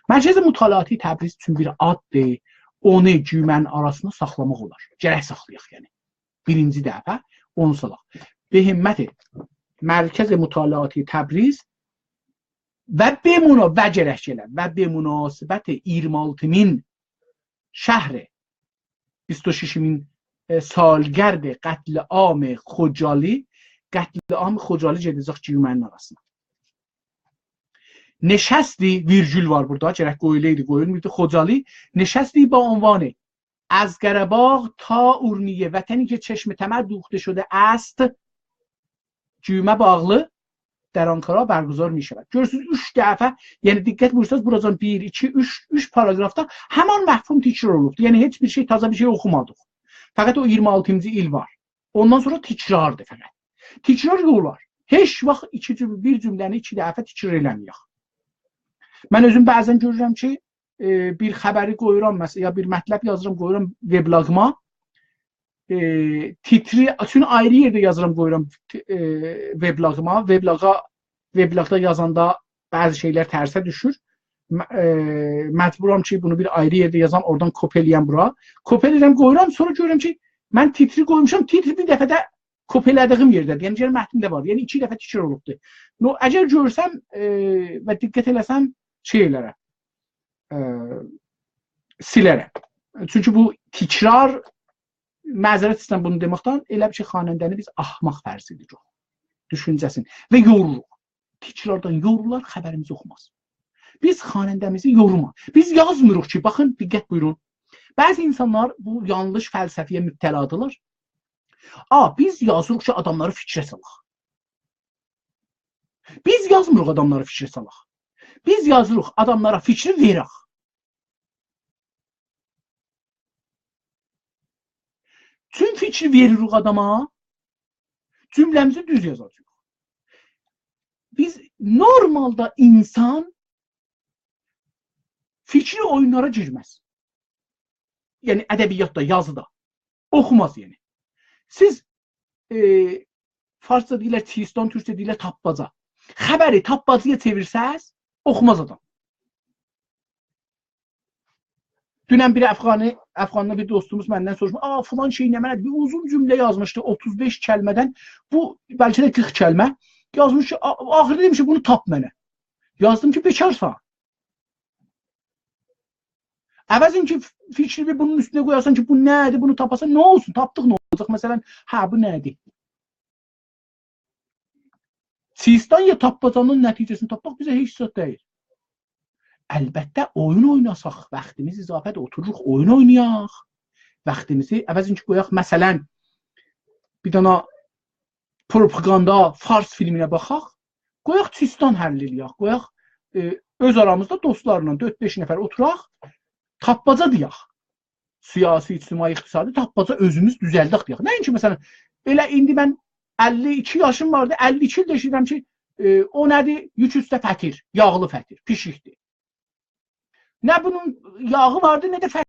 مرکز مطالعاتی تبریز چون بیر آددیر، اونو گیومه‌نین آراسیندا ساخلاماق اولار. گرک ساخلایاق، یعنی. بیرینجی دفعه اونو سالاق. به همت مرکز مطالعاتی تبریز و به منا-، و گرک گله، و به مناسبت اییرمی آلتی مین شهر بیست و شش مین، ائ، سالگرد قتل عام خجالی، قتل عام خجالی گئده‌جک گیومه‌نین آراسینا. نشستی، ویرگول وار بورادا، گرک قویولایدی، قویولماییبدی. خجالی، نشستی با عنوان از قره‌باغ تا اورمیه، وطنی که چشم طمع دوخته شده است، گیومه باغلی، در آنکارا برگزار می‌شود. گؤرورسونوز، اوچ دفعه، یعنی دقت بویورسانیز، بوراجان بیر، ایکی، اوچ، اوچ پاراگرافدا همان مفهوم تکرار اولوبدور. یعنی هئچ بیر شئی، تازا بیر شئی اوخومادیق. فقط او اییرمی آلتینجی ایل وار. اوندان سونرا تکراردیر فقط. تکرار اولار. هئچ واخت ایکی جوم-، بیر جمله‌نی ایکی دفعه تکرار ائله‌مه‌یک. من اؤزوم بعضا گؤرورم کی، ائ، بیر خبری قویورام، مثلا، یا بیر مطلب یازیرام، قویورام وبلاگیما. ائ، تیتری، چون آیری یئرده یازیرام، قویورام، ت-، ائ، وبلاگیما. وبلاگا، وبلاگدا یازاندا بعضی شئیلر ترسه دوشور. م-، ائ، مجبورام کی، بونو بیر آیری یئرده یازام، اورادان کپی ائلییم بورا. کپی ائلییرم، قویورام، سونرا گؤرورم کی، من تیتری قویموشام، تیتر بیر دفعه ده کپی ائله‌دیییم یئرده‌دیر. یعنی، گرک متنده وار. یعنی، ایکی دفعه تکرار اولوبدور. نو، اگر گؤرسم، ائ، و دقت ائله‌سم، شئی ائلرم، ائ، سیلرم. چونکی بو تکرار، معذرت ایسته‌ییرم بونو دئمکدن، ائله بیل کی، خواننده‌نی بیز احمق فرض ائدیریک. دوشونجه‌سینی. و یوروروق. تکراردان یورولار، خبریمیزی اوخوماز. بیز خواننده‌میزی یورماق. بیز یازمیریق کی، باخین، دقت بویورون. بعضی اینسانلار بو یانلیش فلسفه‌یه مبتلادیرلار. آ، بیز یازیریق کی، آداملاری فیکره سالاق. بیز یازمیریق آداملارا فیکیر سالاق. بیز یازیریق آداملارا فیکری وئرک. چون فیکری وئریریک آداما، جمله‌میزی دوز یازاجاغیق. بیز نورمالدا اینسان فیکری اویونلارا گیرمز. یعنی ادبیاتدا، یازیدا. اوخوماز یعنی. سیز، ائ، فارسجا دئییرلر چیستان، تورکجه دئییرلر تاپماجا. خبری تاپماجایا چئویرسز، اوخوماز آدام. دونن بیر افغانی، افغانلی بیر دوستوموز مندن سوروشموش، «آ، فلان شئی نمنه‌دیر؟» بیر اوزون جمله یازمیشدی، اوتوز بئش کلمه‌دن. بو، بلکه ده قیرخ کلمه. یازمیش کی، آ-، آخیردا دئمیش کی، «بونو تاپ منه.» یازدیم کی، «بیکارسان.» عوضین کی، فیکرینی بونون اوستونه قویاسان کی، «بو نه‌دیر؟» بونو تاپاسان، نه اولسون؟ تاپدیق، نه اولاجاق؟ مثلا، «هه، بو نه‌دیر؟» چیستان یا تاپماجانین نتیجه‌سینی تاپماق بیزه هئچ زاد دئییل. البته، اویون اویناساق، واختیمیز اضافه‌دیر، اوتوروروق، اویون اوینایاق. واختیمیزی، عوضین کی، قویاق، مثلا، بیر دنه پروپاگاندا فارس فیلمینه باخاق، قویاق چیستان حل ائله‌یک، قویاق، ائ، اؤز آرامیزدا دوستلارلا دؤرد-بئش نفر اوتوراق، تاپماجا دئیک. سیاسی، اجتماعی، اقتصادی تاپماجا اؤزوموز دوزلدک دئیک. نه اینکی، مثلا، ائله ایندی من اللی ایکی یاشیم واردی، اللی ایکی ایلدیر ائشیدیرم کی، ائ، او نه‌دیر؟ یوک اوسته فطیر، یاغلی فطیر، پیشیکدیر. نه بونون یاغی واردی، نه ده فطیر.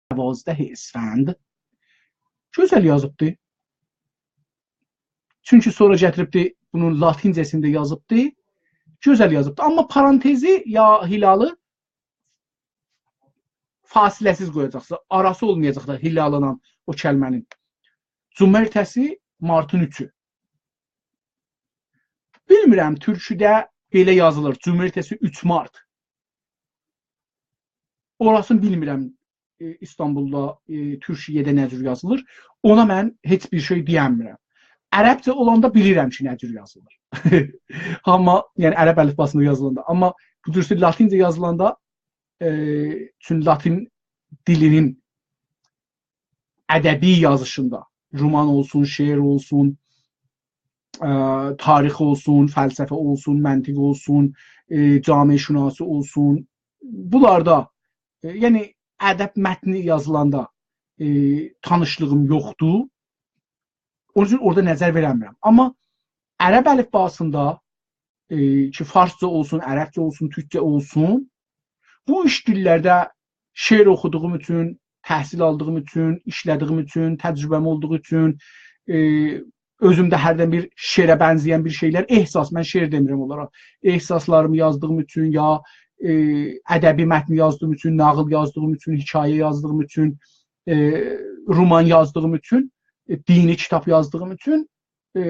دوازده اسفند. گؤزل یازیبدی. چونکی سونرا گتیریبدی، بونون لاتینجه‌سینی ده یازیبدی. گؤزل یازیبدی. آمما پارانتزی یا هلالی فاصله‌سیز قویاجاقسینیز. آراسی اولمایاجاق دا هلالی‌نان او کلمه‌نین. جمعه‌سی، مارتین اوچو. بیلمیرم، تورکوده بئله یازیلیر، جمعه‌سی اوچ مارت. اوراسینی بیلمیرم، ائ، ایستانبولدا، ائ، تورکیه‌ده نه جور یازیلیر. اونا من هئچ بیر شئی دئیه‌نمیرم. عربجه اولاندا بیلیرم کی، نه جور یازیلیر. آمما، یعنی عرب الیفباسیندا یازیلاندا. آمما بو جور لاتینجه یازیلاندا، ائ، چون لاتین دیلینین ادبی یازیشیندا، رومان اولسون، شعر اولسون، ائ، تاریخ اولسون، فلسفه اولسون، منطق اولسون، ائ، جامعه‌شناسی اولسون، بونلاردا، ائ، یعنی ادب متنی یازیلاندا، ائ، تانیشلیغیم یوخدور. اونون اوچون اورادا نظر وئره‌نمیرم. آمما عرب الیفباسیندا، ائ، کی، فارسجا اولسون، عربجه اولسون، تورکجه اولسون، بو اوچ دیللرده شعر اوخودوغوم اوچون، تحصیل آلدیغیم اوچون، ایشله‌دیگیم اوچون، تجربه‌م اولدوغو اوچون، ائ، اؤزومده هردن بیر شعره بنزه‌ین بیر شئیلر، احساس، من شعر دئمیرم اونلارا، احساسلاریمی یازدیغیم اوچون، یا، ائ، ادبی متن یازدیغیم اوچون، ناغیل یازدیغیم اوچون، حکایه یازدیغیم اوچون، ائ، رومان یازدیغیم اوچون، ائ، دینی کیتاب یازدیغیم اوچون، ائ،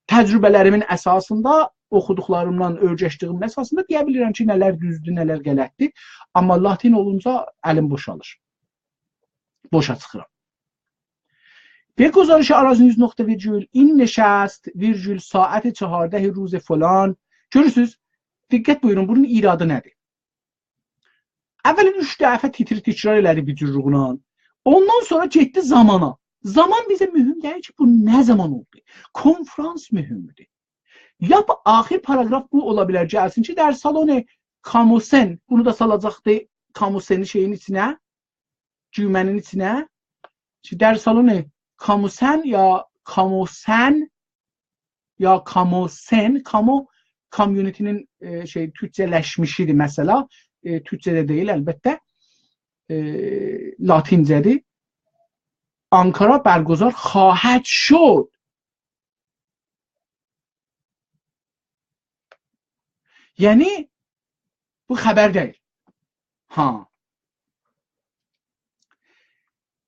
تجربه‌لریمین اساسیندا، اوخودوقلاریمدان، اؤیرشدیگیمین اساسیندا دئیه بیلیرم کی، نه‌لر دوزدور، نه‌لر غلطدیر. آمما لاتین اولونجا الیم بوشالیر. بوشا چیخیرام. به گزارش آراز نیوز نقطه ویرگول، این نشست، ویرگول، ساعت چهارده روز فلان. گؤرورسونوز، دقت بویورون، بونون ایرادی نه‌دیر؟ اولا اوچ دفعه تیتری تکرار ائله‌دی بیر جورلوغونان. اوندان سونرا گئتدی زامانا. زامان بیزه مهم دئییل کی، بو نه زامان اولدو. کنفرانس مهمدور. یا بو آخیر پاراگراف بو اولا بیلر، گلسین کی، در سالن کاموسن، بونو دا سالاجاقدی کاموسنی شئیین ایچینه، گومه‌نین ایچینه. کی، در سالن کاموسن یا کاموسن یا کاموسن، کامو، کامیونیتی‌نین، ائ، شئی، تورکجه‌لشمیشیدی مثلا. ائ، تورکجه ده دئییل، البته. ائ، لاتینجه‌دیر. آنکارا برگزار خواهد شد. یعنی، بو خبر دئییل. ها.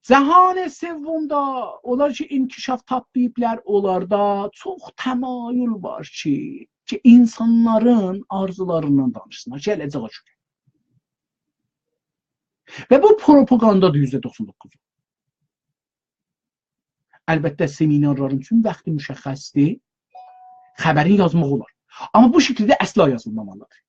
جهان سومدا اولار کی، انکشاف تاپماییبلار، اونلاردا چوخ تمایل وار کی، کی، اینسانلارین آرزولاریندان دانیشسینلار. گله‌جک او گون. و بو پروپاگاندادیر یوزده دوخسان دوققوز. البته، سمینارلارین اوچون واختی مشخصدیر. خبرین یازماق اولار. آمما بو شکیلده اصلا یازیلمامالیدیر.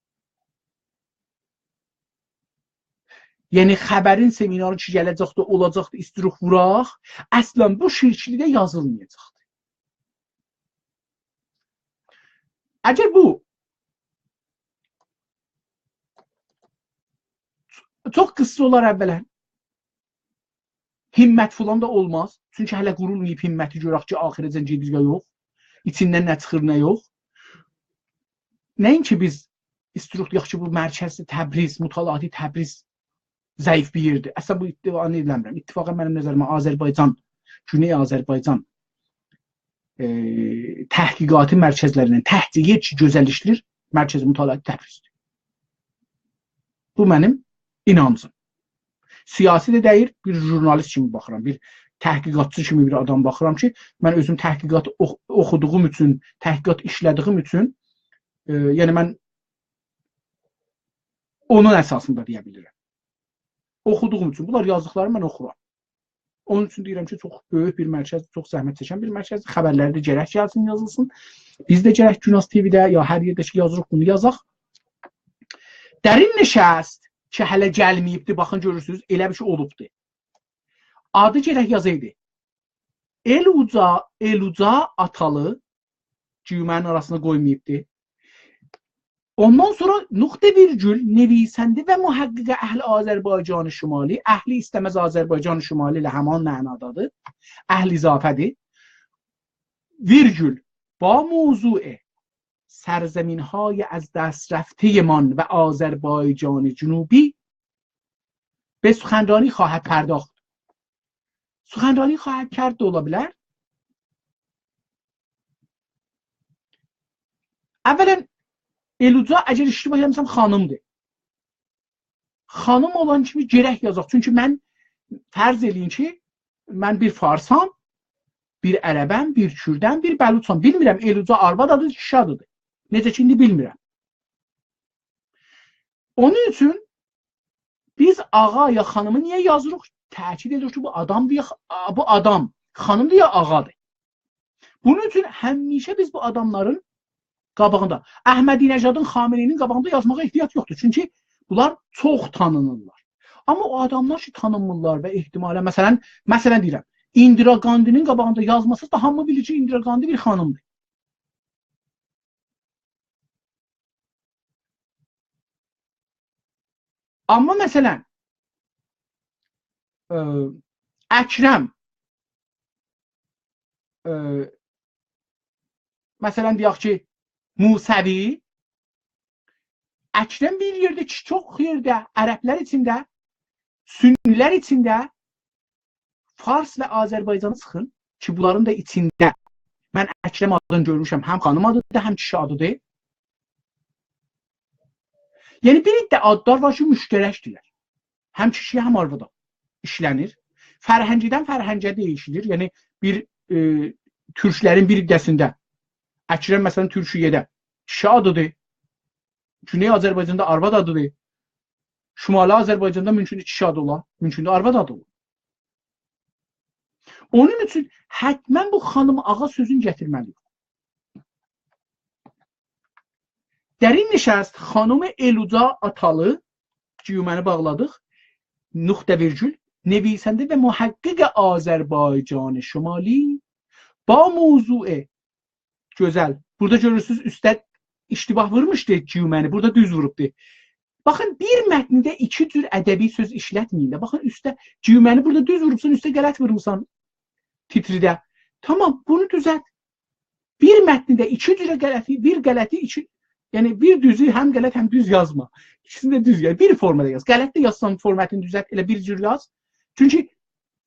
یعنی، خبرین، سمینارین کی گله‌جکدی، اولاجاقدی، ایستیروخ ووراق، اصلا بو شکیلده یازیلمایاجاقدی. اگر بو چوخ قیسا اولار اولا، همت فلان دا اولماز. چونکی هله قورولماییب همتی گؤرک کی، آخیره‌جن گئدیر یا یوخ. ایچیندن نه چیخیر، نه یوخ. نه‌اینکی بیز ایستیروخ دئیک کی، بو مرکز تبریز، مطالعاتی تبریز ضعیف بیر یئردیر. اصلا بو ادعانی ائله‌میرم. اتفاقا منیم نظریمه آذربایجان، گونئی آذربایجان، ائ، تحقیقاتی مرکزلریندن تکجه یئر کی گؤزل ایشله‌ییر، مرکز مطالعاتی تبریزدیر. بو منیم اینانجیم. سیاسی ده دئییل، بیر ژورنالیست کیمی باخیرام، بیر تحقیقاتچی کیمی بیر آدام باخیرام کی، من اؤزوم تحقیقات اوخ-، اوخودوغوم اوچون، تحقیقات ایشله‌دیگیم اوچون، ائ، یعنی من اونون اساسیندا دئیه بیلیرم. اوخودوغوم اوچون، بونلار یازدیقلاری من اوخورام. اونون اوچون دئییرم کی، چوخ بؤیوک بیر مرکز، چوخ زحمت چکن بیر مرکز، خبرلری ده گرک گلسین، یازیلسین. بیز ده گرک گوناز تی‌وی‌ده یا هر یئرده کی یازیریق، بونو یازاق. درین نشست کی هله گلمه‌ییبدی، باخین گؤرورسونوز، ائله بیر شئی اولوبدو. آدی گرک یازایدی. ائل اوجا، ائل اوجا آتالی، جمله‌نین آراسینا قویماییبدی. اوندان سونرا نقطه ویرگول، نویسنده و محقق اهل آذربایجان شمالی، اهلی ایسته‌مز آذربایجان شمالی ائله همان معنادادیر. اهل اضافه‌دیر. ویرگول، با موضوع سرزمین‌های از دست رفته‌مان و آذربایجان جنوبی به سخنرانی خواهد پرداخت. سخنرانی خواهد کرد ده اولا بیلر. اولا، ائل اوجا، اگر اشتباه ائله‌میرسم، خانیمدیر. خانیم اولان کیمی گرک یازاق. چونکی من فرض ائله‌یین کی، من بیر فارسام، بیر عربم، بیر کوردم، بیر بلوچام. بیلمیرم، ائل اوجا آرواد آدیدیر، کیشی آدیدیر. نئجه کی، ایندی بیلمیرم. اونون اوچون بیز آقا یا خانیمی نییه یازیریق؟ تأکید ائدیریک کی، بو آدامدیر، یا خ-، آ، بو آدام خانیمدیر یا آقادیر. بونون اوچون همیشه بیز بو آداملارین قاباغیندا، احمدی‌نژادین، خامنه‌ای‌نین قاباغیندا یازماغا احتیاج یوخدور. چونکی بونلار چوخ تانینیرلار. آمما او آداملار کی، تانینمیرلار و احتمالا، مثلا، مثلا دئییرم، ایندیرا گاندی‌نین قاباغیندا یازماسینیز دا هامی بیلیر کی، ایندیرا گاندی بیر خانیمدیر. آمما مثلا، ائ، اکرم، ائ، مثلا دئیک کی، موسوی، اکرم بیر یئرده کی، چوخ یئرده، عربلر ایچینده، سنی‌لر ایچینده، فارس و آذربایجانی چیخین کی، بونلارین دا ایچینده من اکرم آدینی گؤرموشم، هم خانیم آدیدیر، هم کیشی آدیدیر. یعنی، بیر عده آدلار وار کی، مشترکدیرلر. هم کیشی‌یه، هم آروادا ایشله‌نیر. فرهنگیدن فرهنگه دییشیلیر. یعنی، بیر، ائ، تورکلرین بیر عده‌سینده اکرم، مثلا، تورکیه‌ده کیشی آدیدیر. گونئی آذربایجاندا آرواد آدیدیر. شمالی آذربایجاندا مومکوندور کیشی آدی اولا، مومکوندور آرواد آدی اولا. اونون اوچون حتما بو خانیم آقا سؤزونو گتیرمه‌لی‌ییک. در این نشست خانم ائل اوجا آتالی، گیومه‌نی باغلادیق، نقطه ویرگول، نویسنده و محقق آذربایجان شمالی با موضوع گؤزل. بورادا گؤرورسونوز، اوسته اشتباه وورموشدو گیومه‌نی، بورادا دوز ووروبدو. باخین، بیر متنده ایکی جور ادبی سؤز ایشلتمه‌یین ده. باخین، اوسته گیومه‌نی بورادا دوز ووروبسان، اوسته غلط وورموسان تیتریده. تامام، بونو دوزلت. بیر متنده ایکی جوره غلطی، بیر غلطی، ایکی، یعنی بیر دوزو هم غلط، هم دوز یازما. ایکیسینی ده دوز یاز. بیر فورمادا یاز. غلط ده یازسان، فورماتینی دوزلت، ائله بیر جور یاز. چونکی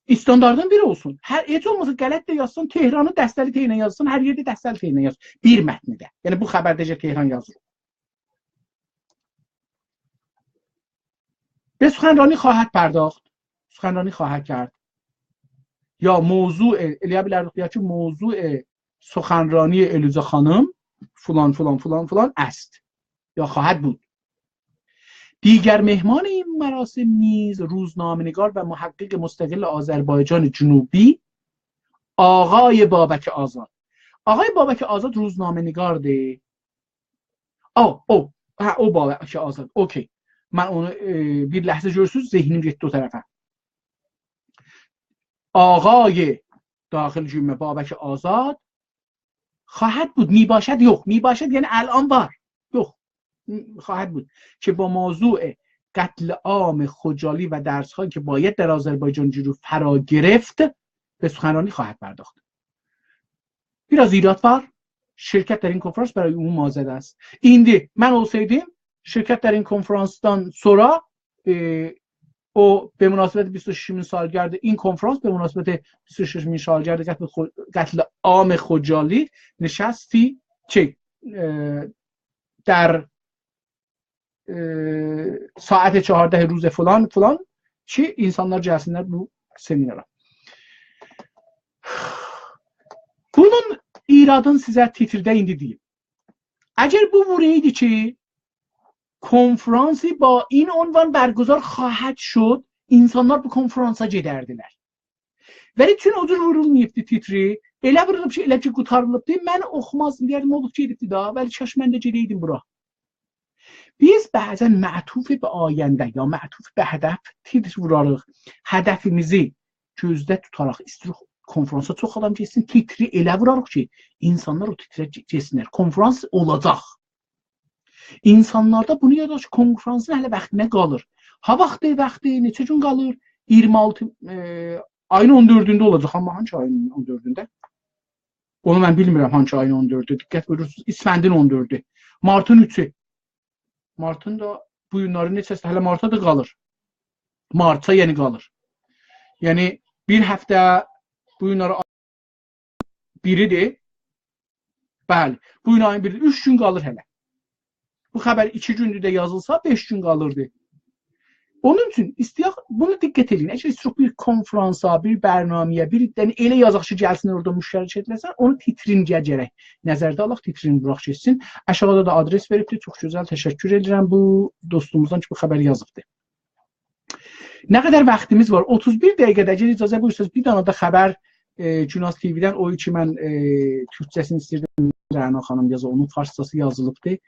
استانداردین بیر اولسون. هر، هئچ اولماسا غلط ده یازسان، تهرانی دسته‌لی ت ایله یازسان، هر یئرده دسته‌لی ت ایله یاز. بیر متنده. یعنی بو خبرده تهران یازیلیر. به سخنرانی خواهد پرداخت. سخنرانی خواهد کرد. یا موضوع، ائلیه بیلردیک دئیک کی، موضوع سخنرانی ائل اوجا خانیم فلان، فلان، فلان، فلان است. یا خواهد بود. دیگر مهمان این مراسم نیز روزنامه‌نگار و محقق مستقل آذربایجان جنوبی آقای بابک آزاد. آقای بابک آزاد روزنامه‌نگاردی. او، او، هه، او بابک آزاد، اوکی. من اونو، ائ، بیر لحظه گؤرورسونوز، ذهنیم گئتدی او طرفه. آقای داخل گومه بابک آزاد خواهد بود، می‌باشد، یوخ، می‌باشد یعنی الان وار. یوخ، خواهد بود که با موضوع قتل عام خجالی و درس‌هایی که باید در آذربایجان جنوب فرا گرفت، به سخنرانی خواهد پرداخت. بیر آز ایراد وار. شرکت در این کنفرانس برای عموم آزاد است. ایندی من اولسایدیم، شرکت در این کنفرانسدان سونرا، ائ، او به مناسبت بیست و ششمین سالگرد این کنفرانس، به مناسبت بیست و ششمین سالگرد قتل، خو-، قتل عام خجالی نشستی، شئی، ائ، در، ائ، ساعت چهارده روز فلان فلان کی اینسانلار گلسینلر بو سمینارا. بونون ایرادین سیزه تیترده ایندی دئییم. اگر بو وورایدی کی کنفرانسی با این عنوان برگزار خواهد شد، اینسانلار بو کنفرانسا گئدردیلر. ولی چون او جور وورولماییبدی تیتری، ائله ووروب کی، ائله کی قوتاریلیبدی، من اوخومازدیم، دئیردیم، اولوب گئدیبدی دا، ولی کاش من ده گئدئیدیم بورا. بیز بعضا معطوف به آینده یا معطوف به هدف تیتر ووراریق. هدفیمیزی گؤزده توتاراق، ایسته‌ییریک کنفرانسا چوخ آدام گئتسین، تیتری ائله ووراریق کی اینسانلار او تیتره گئ-، گئتسینلر. کنفرانس اولاجاق. اینسانلاردا بونو یادداشت، کنفرانسین هله واختی نه قالیر؟ ها واختی، واختی، نئچه گون قالیر؟ اییرمی آلتی، ائ، آیین اون دؤردونده اولاجاق، آمما هانسی آیین اون دؤردونده؟ اونو من بیلمیرم، هانسی آیین اون دؤردو. دقت بویورورسونوز، اسفندین اون دؤردو. مارتین اوچو. مارتین دا بو گونلری نئچه‌سی، هله مارتا دا قالیر. مارتا یعنی قالیر. یعنی بیر هفته بو گونلری بیریدیر. بلی، بو گون آیین بیریدیر. اوچ گون قالیر هله. بو خبر ایکی گوندور ده یازیلسا، بئش گون قالیردی. اونون اوچون ایسته‌یک، بونو دقت ائدین. اگر چوخ بیر کنفرانسا، بیر برنامه‌یه، بیر دنه ائله یازاق کی گلسین اورادا مشترک ائدیله‌سن، اونو تیترینجه گرک نظرده آلاق، تیترین ووراق گئتسین. آشاغیدا دا آدرس وئریبدیر. چوخ گؤزل، تشکر ائدیرم بو دوستوموزدان کی بو خبری یازیبدی. نه قدر واختیمیز وار؟ اوتوز بیر دقیقه‌ده، اگر اجازه بویورسانیز، بیر دنه ده خبر، ائ، گوناز تی‌وی‌دن، او کی من، ائ، تورکجه‌سینی ایستیردیم، رعنا خانیم یازا، اونون فارسجاسی یازیلیبدی.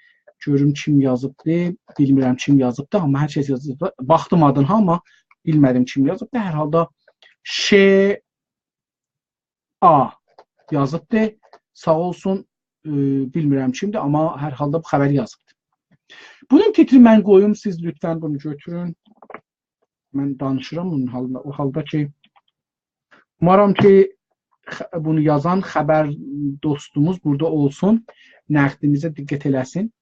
گؤروم کیم یازیبدی، بیلمیرم کیم یازیبدی، آمما هر کس یازیبدی. باخدیم آدینا، آمما بیلمه‌دیم کیم یازیبدی. هر حالدا ش آ یازیبدی. ساغ اولسون، ائ، بیلمیرم کیمدیر، آمما هر حالدا بو خبری یازیبدی. بونون تیتری من قویوم، سیز لطفا بونو گؤتورون. من دانیشیرام اونون حالیندا، او حالدا کی، اومارام کی، خ-، بونو یازان خبر دوستوموز بورادا اولسون، نقدیمیزه دقت ائله‌سین.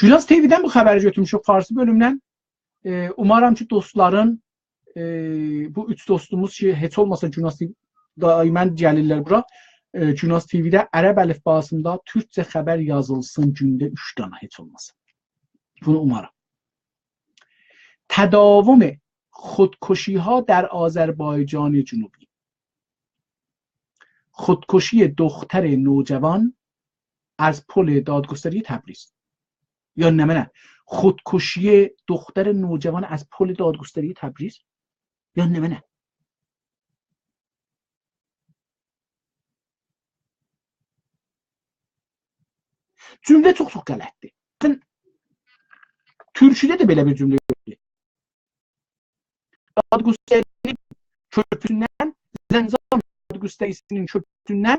گوناز تی‌وی‌دن بو خبری گؤتورموشوک، فارسی بؤلومدن. ائ، اومارام کی، دوستلارین، ائ، بو اوچ دوستوموز کی، هئچ اولماسا گوناز تی‌وی دائما گلیرلر بورا. ائ، گوناز تی‌وی‌ده عرب الفباسیندا تورکجه خبر یازیلسین گونده اوچ دانا هئچ اولماسا. بونو اومارام. تداوم خودکشی‌ها در آذربایجان جنوبی. خودکشی دختر نوجوان از پل دادگستری تبریز. یا نمنه؟ خودکشی دختر نوجوان از پل دادگستری تبریز. یا نمنه؟ جمله چوخ چوخ غلطدیر. باخین، تورکیده ده بئله بیر جمله یوخدور. دادگستری کؤرپوسوندن، زنجان دادگستری‌سینین کؤرپوسوندن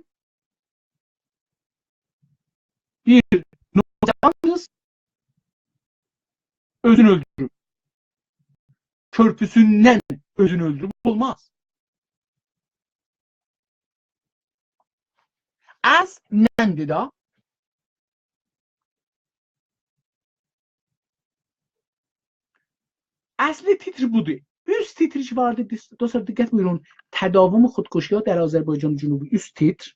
بیر نوجوان قیز اؤزونو اؤلدوروب. کؤرپوسوندن اؤزونو اؤلدوروب اولماز. اصل نندیر دا. اصلی تیتر بودور. اوست تیتر کی واردی، دوس-، دوستلار، دقت بویورون. تداوم خودکشی‌ها در آذربایجان جنوبی، اوست تیتر.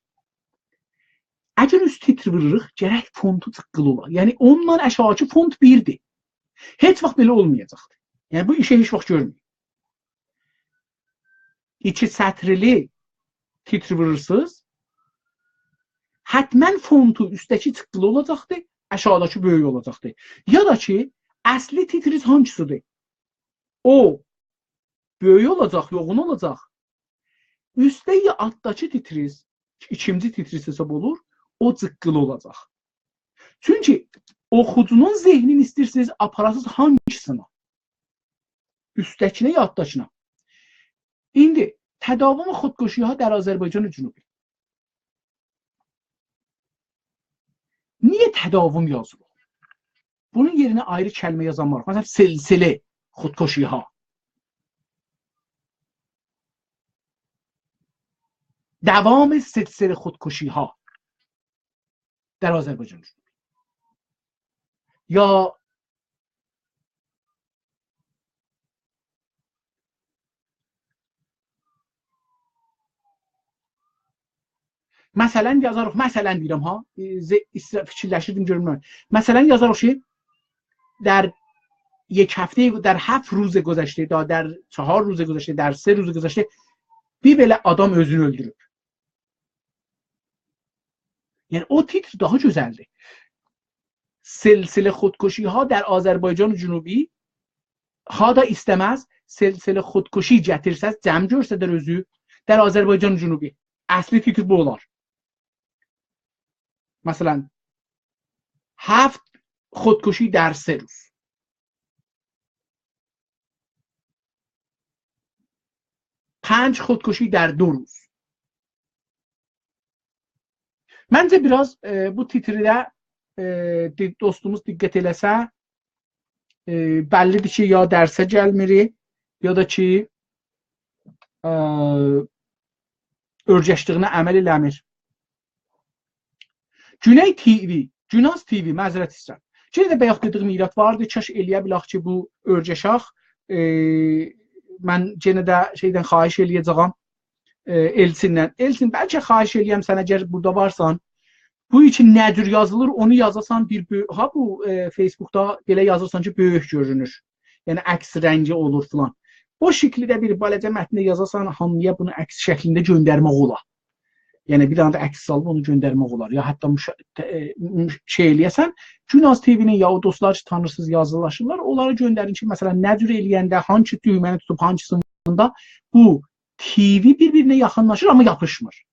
اگر اوست تیتر ووروروق، گرک فونتو جیققیلی اولا. یعنی، اونونلا آشاغیکی فونت بیردیر. هئچ واخت بئله اولمایاجاقدیر. یعنی، بو ایشی هئچ واخت گؤرمه‌یین. ایکی سطرلی تیتر وورورسونوز، حتما فونتو اوستده‌کی جیققیلی اولاجاقدیر، آشاغیداکی بؤیوک اولاجاقدیر. یا دا کی، اصلی تیتریز هانسیدیر؟ او بؤیوک اولاجاق، یوغون اولاجاق. اوستده یا آلتداکی تیتریز ایکینجی تیتریسی حساب اولور، او جیققیلی اولاجاق. چونکی اوخوجونون ذهنینی ایسته‌ییرسینیز آپاراسینیز هانگیسینا؟ اوستده‌کینه یا آلتداکینا؟ ایندی تداوم خودکشی‌ها در آذربایجان جنوبی. نییه تداوم یازیلیر؟ بونون یئرینه آیری کلمه یازان وار. مثلا، سلسله خودکشی‌ها. دوام سلسله خودکشی‌ها در آذربایجان جنوبی. یا مثلا یازاریق، مثلا دئییرم ها، ائ، ز-، ایسرا-، فیکیرلشیردیم، گؤرمورم. مثلا یازاریق کی، در یک هفته، در هفت روز گذشته، یا در چهار روز گذشته، در سه روز گذشته بیر بئله آدام اؤزونو اؤلدوروب. یعنی او تیتر داها گؤزلدیر. سلسله خودکشی‌ها در آذربایجان جنوبی، ها دا ایسته‌مز، سلسله خودکشی گتیرسز، جمع گؤرسدر اؤزو، در آذربایجان جنوبی. اصلی تیتر بو اولار. مثلا، هفت خودکشی در سه روز. پنج خودکشی در دو روز. منجه بیر آز، ائ، بو تیترده، ائ، دی-، دوستوموز دقت ائله‌سه، ائ، بللی‌دیر کی، یا درسه گلمیر، یا دا کی، ائ، اؤرگشدیگینه عمل ائله‌میر. گونئی تی‌وی، گوناز تی‌وی، معذرت ایسته‌ییرم. یئنه ده بایاق دئدیگیم ایراد واردی، کاش ائله‌یه بیلک کی، بو اؤرگشاق، ائ، من یئنه ده شئیدن خواهش ائله‌یه‌جه‌یم، ائ، ائلچیندن. ائلچین، بلکه خواهش ائله‌یم سن، اگر بورادا وارسان، بو ایکی نه جور یازیلیر، اونو یازاسان بیر بؤ-، ها، بو، ائ، فیس‌بوکدا بئله یازیرسان کی، بؤیوک گؤرونور. یعنی عکس رنگی اولور فلان. او شکیلده بیر بالاجا متنی یازاسان، هامی‌یا بونو عکس شکلینده گؤندرمک اولار. یعنی بیر دنه ده عکس سالیب اونو گؤندرمک اولار. یا حتی مشا-، ت-، ائ، مش-، شئی ائله‌یه‌سن، گوناز تی‌وی‌نین یا او دوستلار کی، تانیرسینیز، یازیلاشیرلار، اونلارا گؤندرین کی، مثلا، نه جور ائله‌ینده، هانسی دویمه‌نی توتوب، هانسیسیندا بو تی‌وی بیر-بیرینه یاخینلاشیر، آمما یاپیشمیر.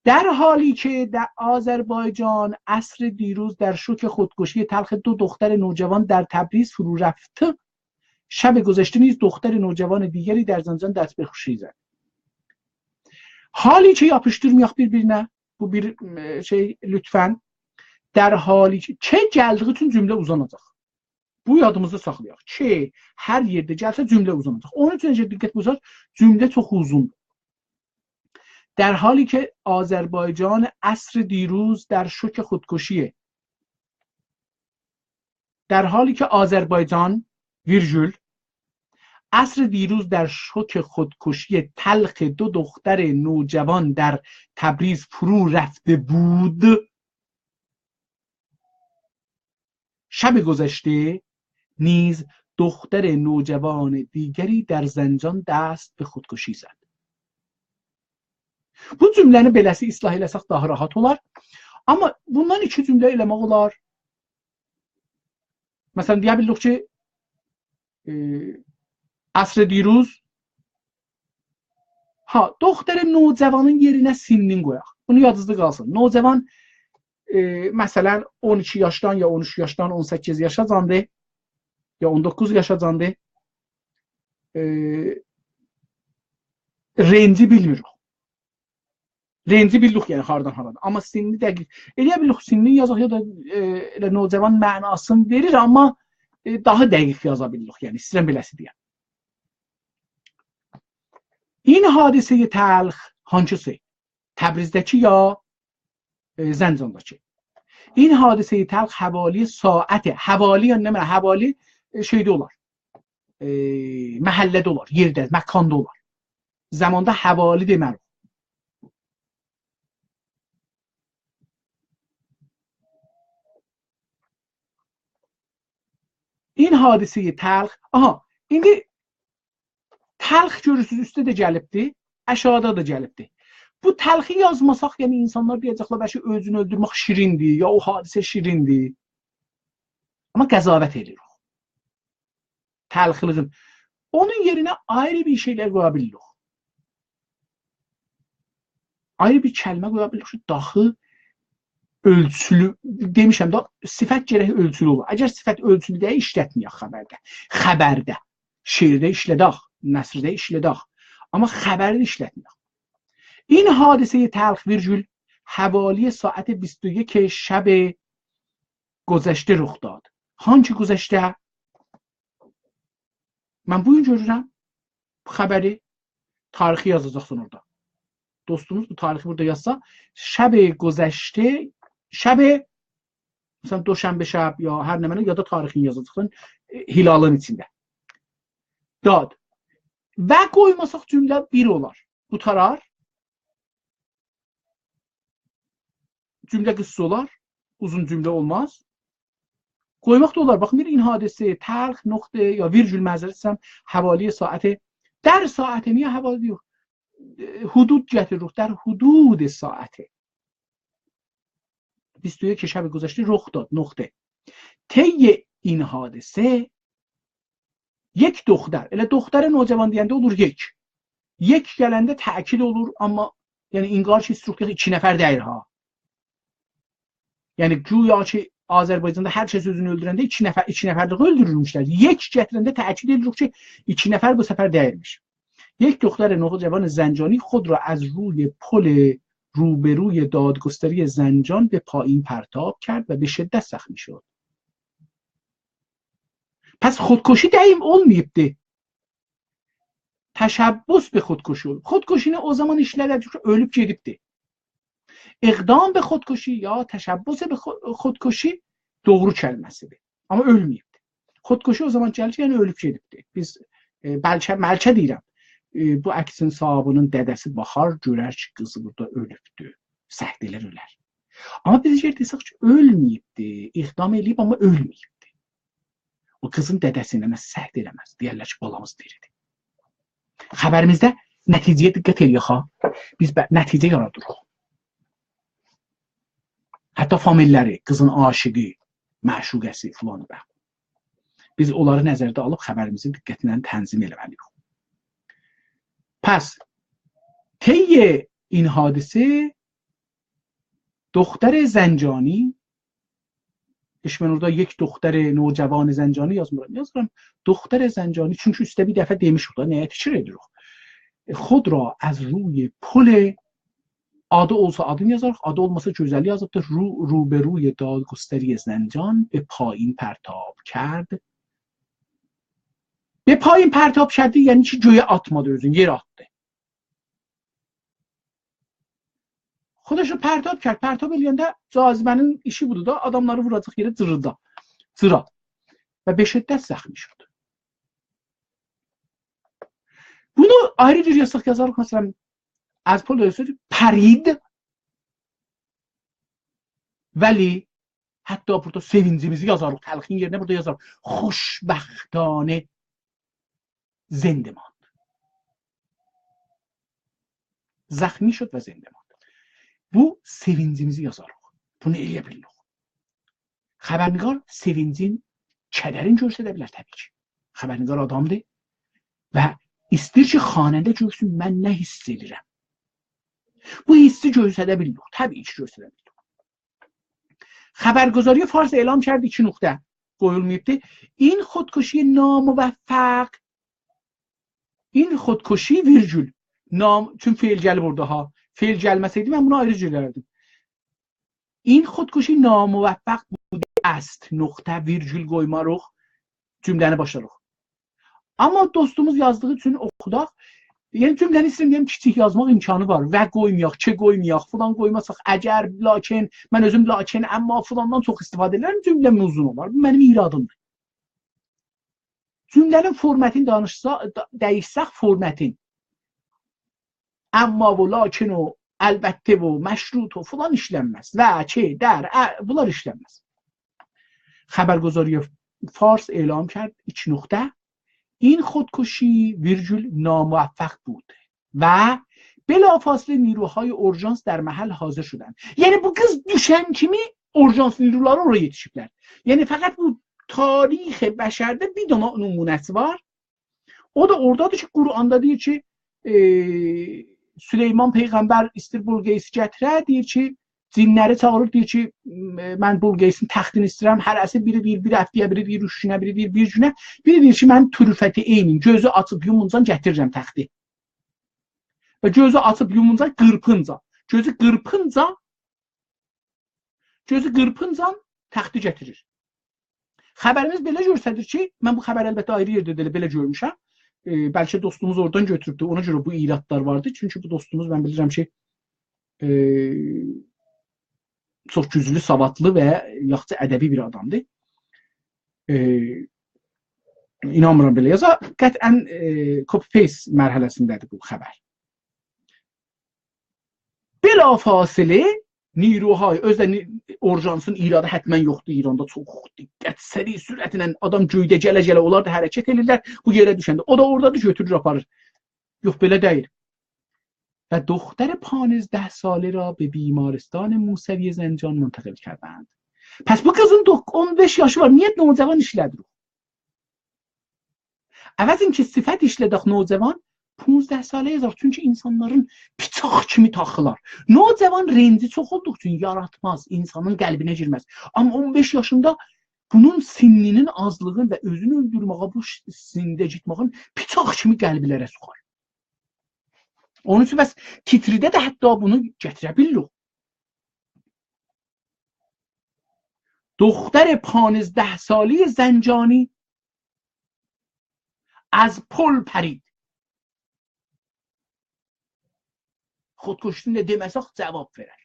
در حالی که در آذربایجان، عصر دیروز در شوک خودکشی تلخ دو دختر نوجوان در تبریز فرو رفته، شب گذشته نیز دختر نوجوان دیگری در زنجان دست به خودکشی زد. حالی که، یاپیشدیرمایاق بیر-بیرینه، بو بیر، ائ، شئی، لطفا. در حالی که، که گلدیگی اوچون جمله اوزاناجاق. بو یادیمیزدا ساخلایاق کی، هر یئرده گلسه جمله اوزاناجاق. اونون اوچون کی، دقت بویورساز، جمله چوخ اوزوندور. در حالی که آذربایجان عصر دیروز در شوک خودکشی، در حالی که آذربایجان، ویرگول، عصر دیروز در شوک خودکشی تلخ دو دختر نوجوان در تبریز فرو رفته بود، شب گذشته نیز دختر نوجوان دیگری در زنجان دست به خودکشی زد. بو جمله‌نی بئله‌سی اصلاح ائله‌سک داها راحت اولار. آمما بوندان ایکی جمله ائله‌مک اولار. مثلا، دئیه بیلریک کی، ائ، عصر دیروز، ها، دختر نوجوانین یئرینه سنّین قویاق. بونو یادینیزدا قالسین. نوجوان، ائ، مثلا، اون ایکی یاشدان، یا اون اوچ یاشدان، اون سککیز یاشاجاندی، یا اون دوققوز یاشاجاندی. ائ، رنجی بیلمیریک. رنجی بیلدیک، یعنی، هاردان هارادیر. آمما سنّی دقیق. ائله‌یه بیلریک سنّین یازاق، یا دا، ائ، ائله نوجوان معناسینی وئریر، آمما، ائ، داها دقیق یازا بیلریک، یعنی، ایسته‌ییرم بئله‌سی دئیم. این حادثهٔ تلخ هانسیسی؟ تبریزده‌کی یا، ائ، زنجانداکی؟ این حادثهٔ تلخ حوالی ساعت، حوالی یعنی نمنه؟ حوالی، ائ، شئیده اولار. ائ، محله‌ده اولار، یئرده، مکاندا اولار. زاماندا حوالی دئمه‌ریک. این حادثهٔ تلخ، آها، ایندی تلخ گؤرورسونوز، اوسته ده گلیبدی، آشاغیدا دا گلیبدی. بو تلخی یازماساق، یعنی اینسانلار دئیه‌جکلر، بلکه اؤزونو اؤلدورمک شیریندیر، یا او حادثه شیریندیر. آمما قضاوت ائدیریک. تلخلیگین. اونون یئرینه آیری بیر شئیلر قویا بیلیریک. آیری بیر کلمه قویا بیلیریک کی، داخی اؤلچولو، دئمیشم ده، صفت گرک اؤلچولو اولا. اگر صفت اؤلچولو دئییل، ایشلتمه‌یک خبرده. خبرده، شعرده ایشله‌دک، نثرده ایشله‌دک. آمما خبرده ایشلتمه‌یک. «این حادثهٔ تلخ»، ویرگول، «حوالی ساعت بیست و یک شب گذشته رخ داد.» هانگی گذشته؟ من بو گون گؤرورم بو خبری. تاریخی یازاجاقسان اورادا. دوستوموز بو تاریخی بورادا یازسا، شب گذشته، شب، مثلا، دوشنبه شب یا هر نمنه، یا دا تاریخینی یازاجاقسان، ائ، هلالین ایچینده. داد. و قویماساق جمله بیر اولار. قوتارار. جمله قیسا اولار، اوزون جمله اولماز. قویماق دا اولار. باخین، بیر «این حادثهٔ تلخ»، نقطه یا ویرگول، معذرت ایسته‌ییرم، «حوالی ساعت»، «در ساعت»، نییه «حوالی» یوخ؟ ائ، «حدود» گتیریریک، «در حدود ساعت بیست و یک شب گذشته رخ داد»، نقطه. «طی این حادثه یک دختر»، ائله «دختر» نوجوان دئینده اولور «یک». «یک» گلنده تأکید اولور، آمما، یعنی، انگار کی، ایستیروخ دئیک، ایکی نفر دئییل ها. یعنی، گویا کی، آذربایجاندا هر کس اؤزونو اؤلدورنده ایکی نفر، ایکی نفرلیگی اؤلدورورموشلر. «یک» گتیرنده تأکید ائدیریک کی، ایکی نفر بو سفر دئییلمیش. «یک دختر نوجوان زنجانی خود را از روی پل روبروی دادگستری زنجان به پایین پرتاب کرد و به شدت زخمی شد.» پس خودکشی دئییم اولماییبدی. تشبث به خودکشی اولوب. خودکشینی او زامان ایشلده‌جک کی، اؤلوب گئدیبدی. اقدام به خودکشی یا تشبث به خو-، خودکشی دوغرو کلمه‌سیدیر. آمما اؤلمه‌ییبدیر. خودکشی او زامان گلیر کی، یعنی اؤلوب گئدیبدیر. بیز، ائ، بلکه، بلکه دئییرم، ائ، بو عکسین صاحابینین دده‌سی باخار، گؤرر کی، قیزی بورادا اؤلوبدور. سهو ائلر، اؤلر. آمما بیز اگر دئسک کی، اؤلمه‌ییبدی، اقدام ائله‌ییب، آمما اؤلمه‌ییبدی. او قیزین دده‌سینه نه سهو ائله‌مز. دئیرلر کی، بالامیز دیریدیر. خبریمیزده نتیجه‌یه دقت ائله‌یک ها. بیز به-، نتیجه یارادیریق. حتی فامیللری، قیزین عاشیقی، معشوقه‌سی، فلان و بهمان. بیز اونلاری نظرده آلیب خبریمیزی دقتله تنظیم ائله‌مه‌لی‌ییک. پس، طی این حادثه دختر زنجانی، هئچ من اورادا «یک دختر نوجوان زنجانی» یازمیرام. یازیرام «دختر زنجانی»، چونکی اوسته بیر دفعه دئمیشیک دا، نه‌یه تکرار ائدیریک. «خود را از روی پل»، آدی اولسا آدینی یازاریق، آدی اولماسا گؤزلی یازیبدیر. «رو، روبروی دادگستری زنجان به پایین پرتاب کرد.» «به پایین پرتاب کرد»، یعنی کی، گؤیه آتمادی اؤزونو، یئره آتدی. خودش رو پرتاب کرد. پرتاب ائله‌ینده جاذبه‌نین ایشی بودور دا، آداملاری ووراجاق یئره جیردا. جیرا. «و به شدت زخمی شد.» بونو آیری جور یازساق یازاریق، مثلا، «از پل پرید»، ولی حتی بورادا سئوینجیمیزی یازاریق، تلخین یئرینه بورادا یازاریق: «خوشبختانه زنده ماند.» زخمی شد و زنده ماند. بو سئوینجیمیزی یازاریق. بونو ائلیه بیلیریک. خبرنگار سئوینجین، کدرین گؤستره بیلر طبیعی کی. خبرنگار آدامدیر و ایسته‌ییر کی، خواننده گؤرسون من نه حس ائدیرم. بو حسی گؤستره بیلیریک. طبیعی کی، گؤستره بیلیریک. «خبرگزاری فارس اعلام کرد»، ایکی نقطه قویولماییبدی. «این خودکشی ناموفق»، «این خودکشی»، ویرگول، نام، چون فعل گلیب اورادا ها. فعل گلمه‌سه‌یدی، من بونو آیری جور ائلردیم. «این خودکشی ناموفق بوده است»، نقطه، ویرگول قویماریق، جمله‌نی باشلاریق. آمما دوستوموز یازدیغی اوچون اوخوداق. یعنی، جمله‌نی ایسته‌ییرم دئیم، کیچیک یازماق امکانی وار. «و» قویمایاق، «که» قویمایاق، فلان قویماساق، «اگر»، «لاکین»، من اؤزوم «لاکین»، «امما»، فلاندان چوخ استفاده ائدیرم، جمله‌م اوزون اولار. بو منیم ایرادیمدیر. جمله‌نین فورمتینی دانیشسا، دا-، دییشسک، فورمتین. «اما» و «لاکین» و «البته» و «مشروط» و فلان ایشلنمز. «و»، «که»، «در»، «ا»، بونلار ایشلنمز. «خبرگزاری فارس اعلام کرد»، ایکی نقطه، «این خودکشی»، ویرگول، «ناموفق بود و بلافاصله نیروهای اورژانس در محل حاضر شدند.» یعنی، بو قیز دوشن کیمی اورژانس نیرولاری اورایا یئتیشیبلر. یعنی، فقط بو تاریخ بشرده بیر دنه نمونه‌سی وار. او دا اورادادیر کی، قرآندا دئییر کی، ائ، سلیمان پیغمبر ایستیر بلقیسی گتیره، دئییر کی، جینلری چاغیریر، دئییر کی، م-، «من بلقیسین تختینی ایسته‌ییرم.» هره‌سی بیری دئییر بیر هفته‌یه، بیری دئییر اوچ گونه، بیری دئییر بیر گونه، بیری دئییر کی، «من طرفة عینین، گؤزو آچیب یومونجان گتیریرم تختی.» و گؤزو آچیب یومونجا، قیرپینجا. گؤزو قیرپینجا، گؤزو قیرپینجا تختی گتیریر. خبریمیز بئله گؤستریر کی، من بو خبری البته آیری یئرده ده ائله بئله گؤرموشم. ائ، بلکه دوستوموز اورادان گؤتوروبدور، اونا گؤره بو ایرادلار واردی. چونکی بو دوستوموز، من بیلیرم کی، ائ، چوخ گوجلو، سوادلی و یاخشی ادبی بیر آدامدیر. ائ، اینانمیرام بئله یازا. قطعاً، ائ، copy-paste مرحله‌سینده‌دیر بو خبر. بلافاصله نیروهای، اؤزو ده نی-، اورژانسین ایرادی حتماً یوخدور ایراندا. چوخ دقت، سریع سرعتله آدام گؤیده گله-گله اونلار دا حرکت ائدیرلر. بو یئره دوشنده او دا اورادادیر، گؤتورور، آپاریر. یوخ، بئله دئییل. و دختر پانزده ساله را به بیمارستان موسوی زنجان منتقل کردند. پس بو قیزین دوق-، اون بئش یاشی وار. نییه نوجوان ایشله‌دیر او؟ عوضین کی، صفت ایشله‌دک نوجوان، پونزده ساله یازاق. چونکی اینسانلارین بیچاق کیمی تاخیلار. نوجوان رنجی چوخ اولدوغو اوچون یاراتماز، اینسانین قلبینه گیرمز. آمما اون بئش یاشیندا بونون سنّینین آزلیغین و اؤزونو اؤلدورمه‌یه بو ش-، سنّده گئتمه‌یین بیچاق کیمی قلبلره سوخار. اونون اوچون بس تیتریده ده حتی بونو گتیره بیلیریک. دختر پانزده ساله زنجانی از پل پرید. خودکشی‌نی ده دئمه‌سک جاواب وئرر.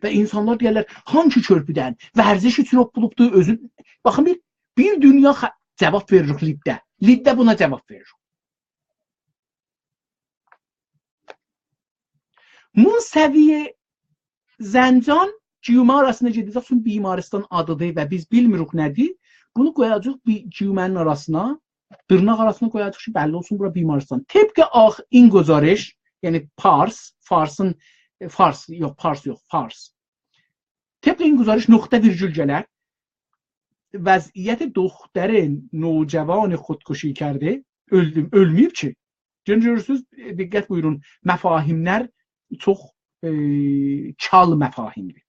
و اینسانلار دئیرلر، هانسی کؤرپودن؟ ورزش اوچون هوپپولوبدو، اؤزون. باخین، بیر، بیر دونیا خ-، جاواب وئریریک لیدده. لیدده بونا جاواب وئریر. موسوی زنجان گیومه آراسیندا گئده‌جک، چونکی بیمارستان آدیدیر و بیز بیلمیریک نه‌دیر. بونو قویاجاغیق بیر گیومه‌نین آراسینا، دیرناق آراسینا قویاجاغیق کی، بللی اولسون بورا بیمارستان. طبق آخ-، این گزارش، یعنی پارس، فارسین، ائ، فارس، یوخ، پارس یوخ، فارس. طبق این گزارش نقطه ویرگول گلر. وضعیت دختر نوجوان خودکشی کرده، اؤلدو-، اؤلمه‌ییب کی. گؤ-، گؤرورسونوز، دقت بویورون، مفاهیملر چوخ، ائ، کال مفاهیمدیر.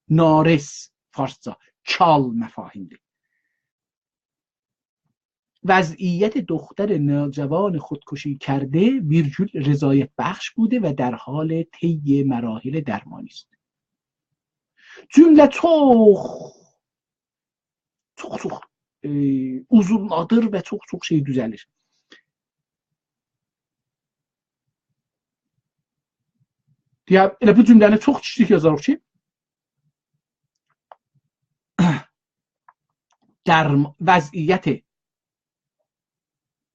نارس، فارسجا، کال مفاهیمدیر. وضعیت دختر نوجوان خودکشی کرده، ویرگول، رضایت‌بخش بوده و در حال طی مراحل درمانی است. جمله چوخ، چوخ، چوخ، ائ، اوزونلادیر و چوخ، چوخ شئی دوزه‌لیر. دئیه، ائله بو جمله‌نی چوخ کیچیک یازاریق کی، درم-، وضعیت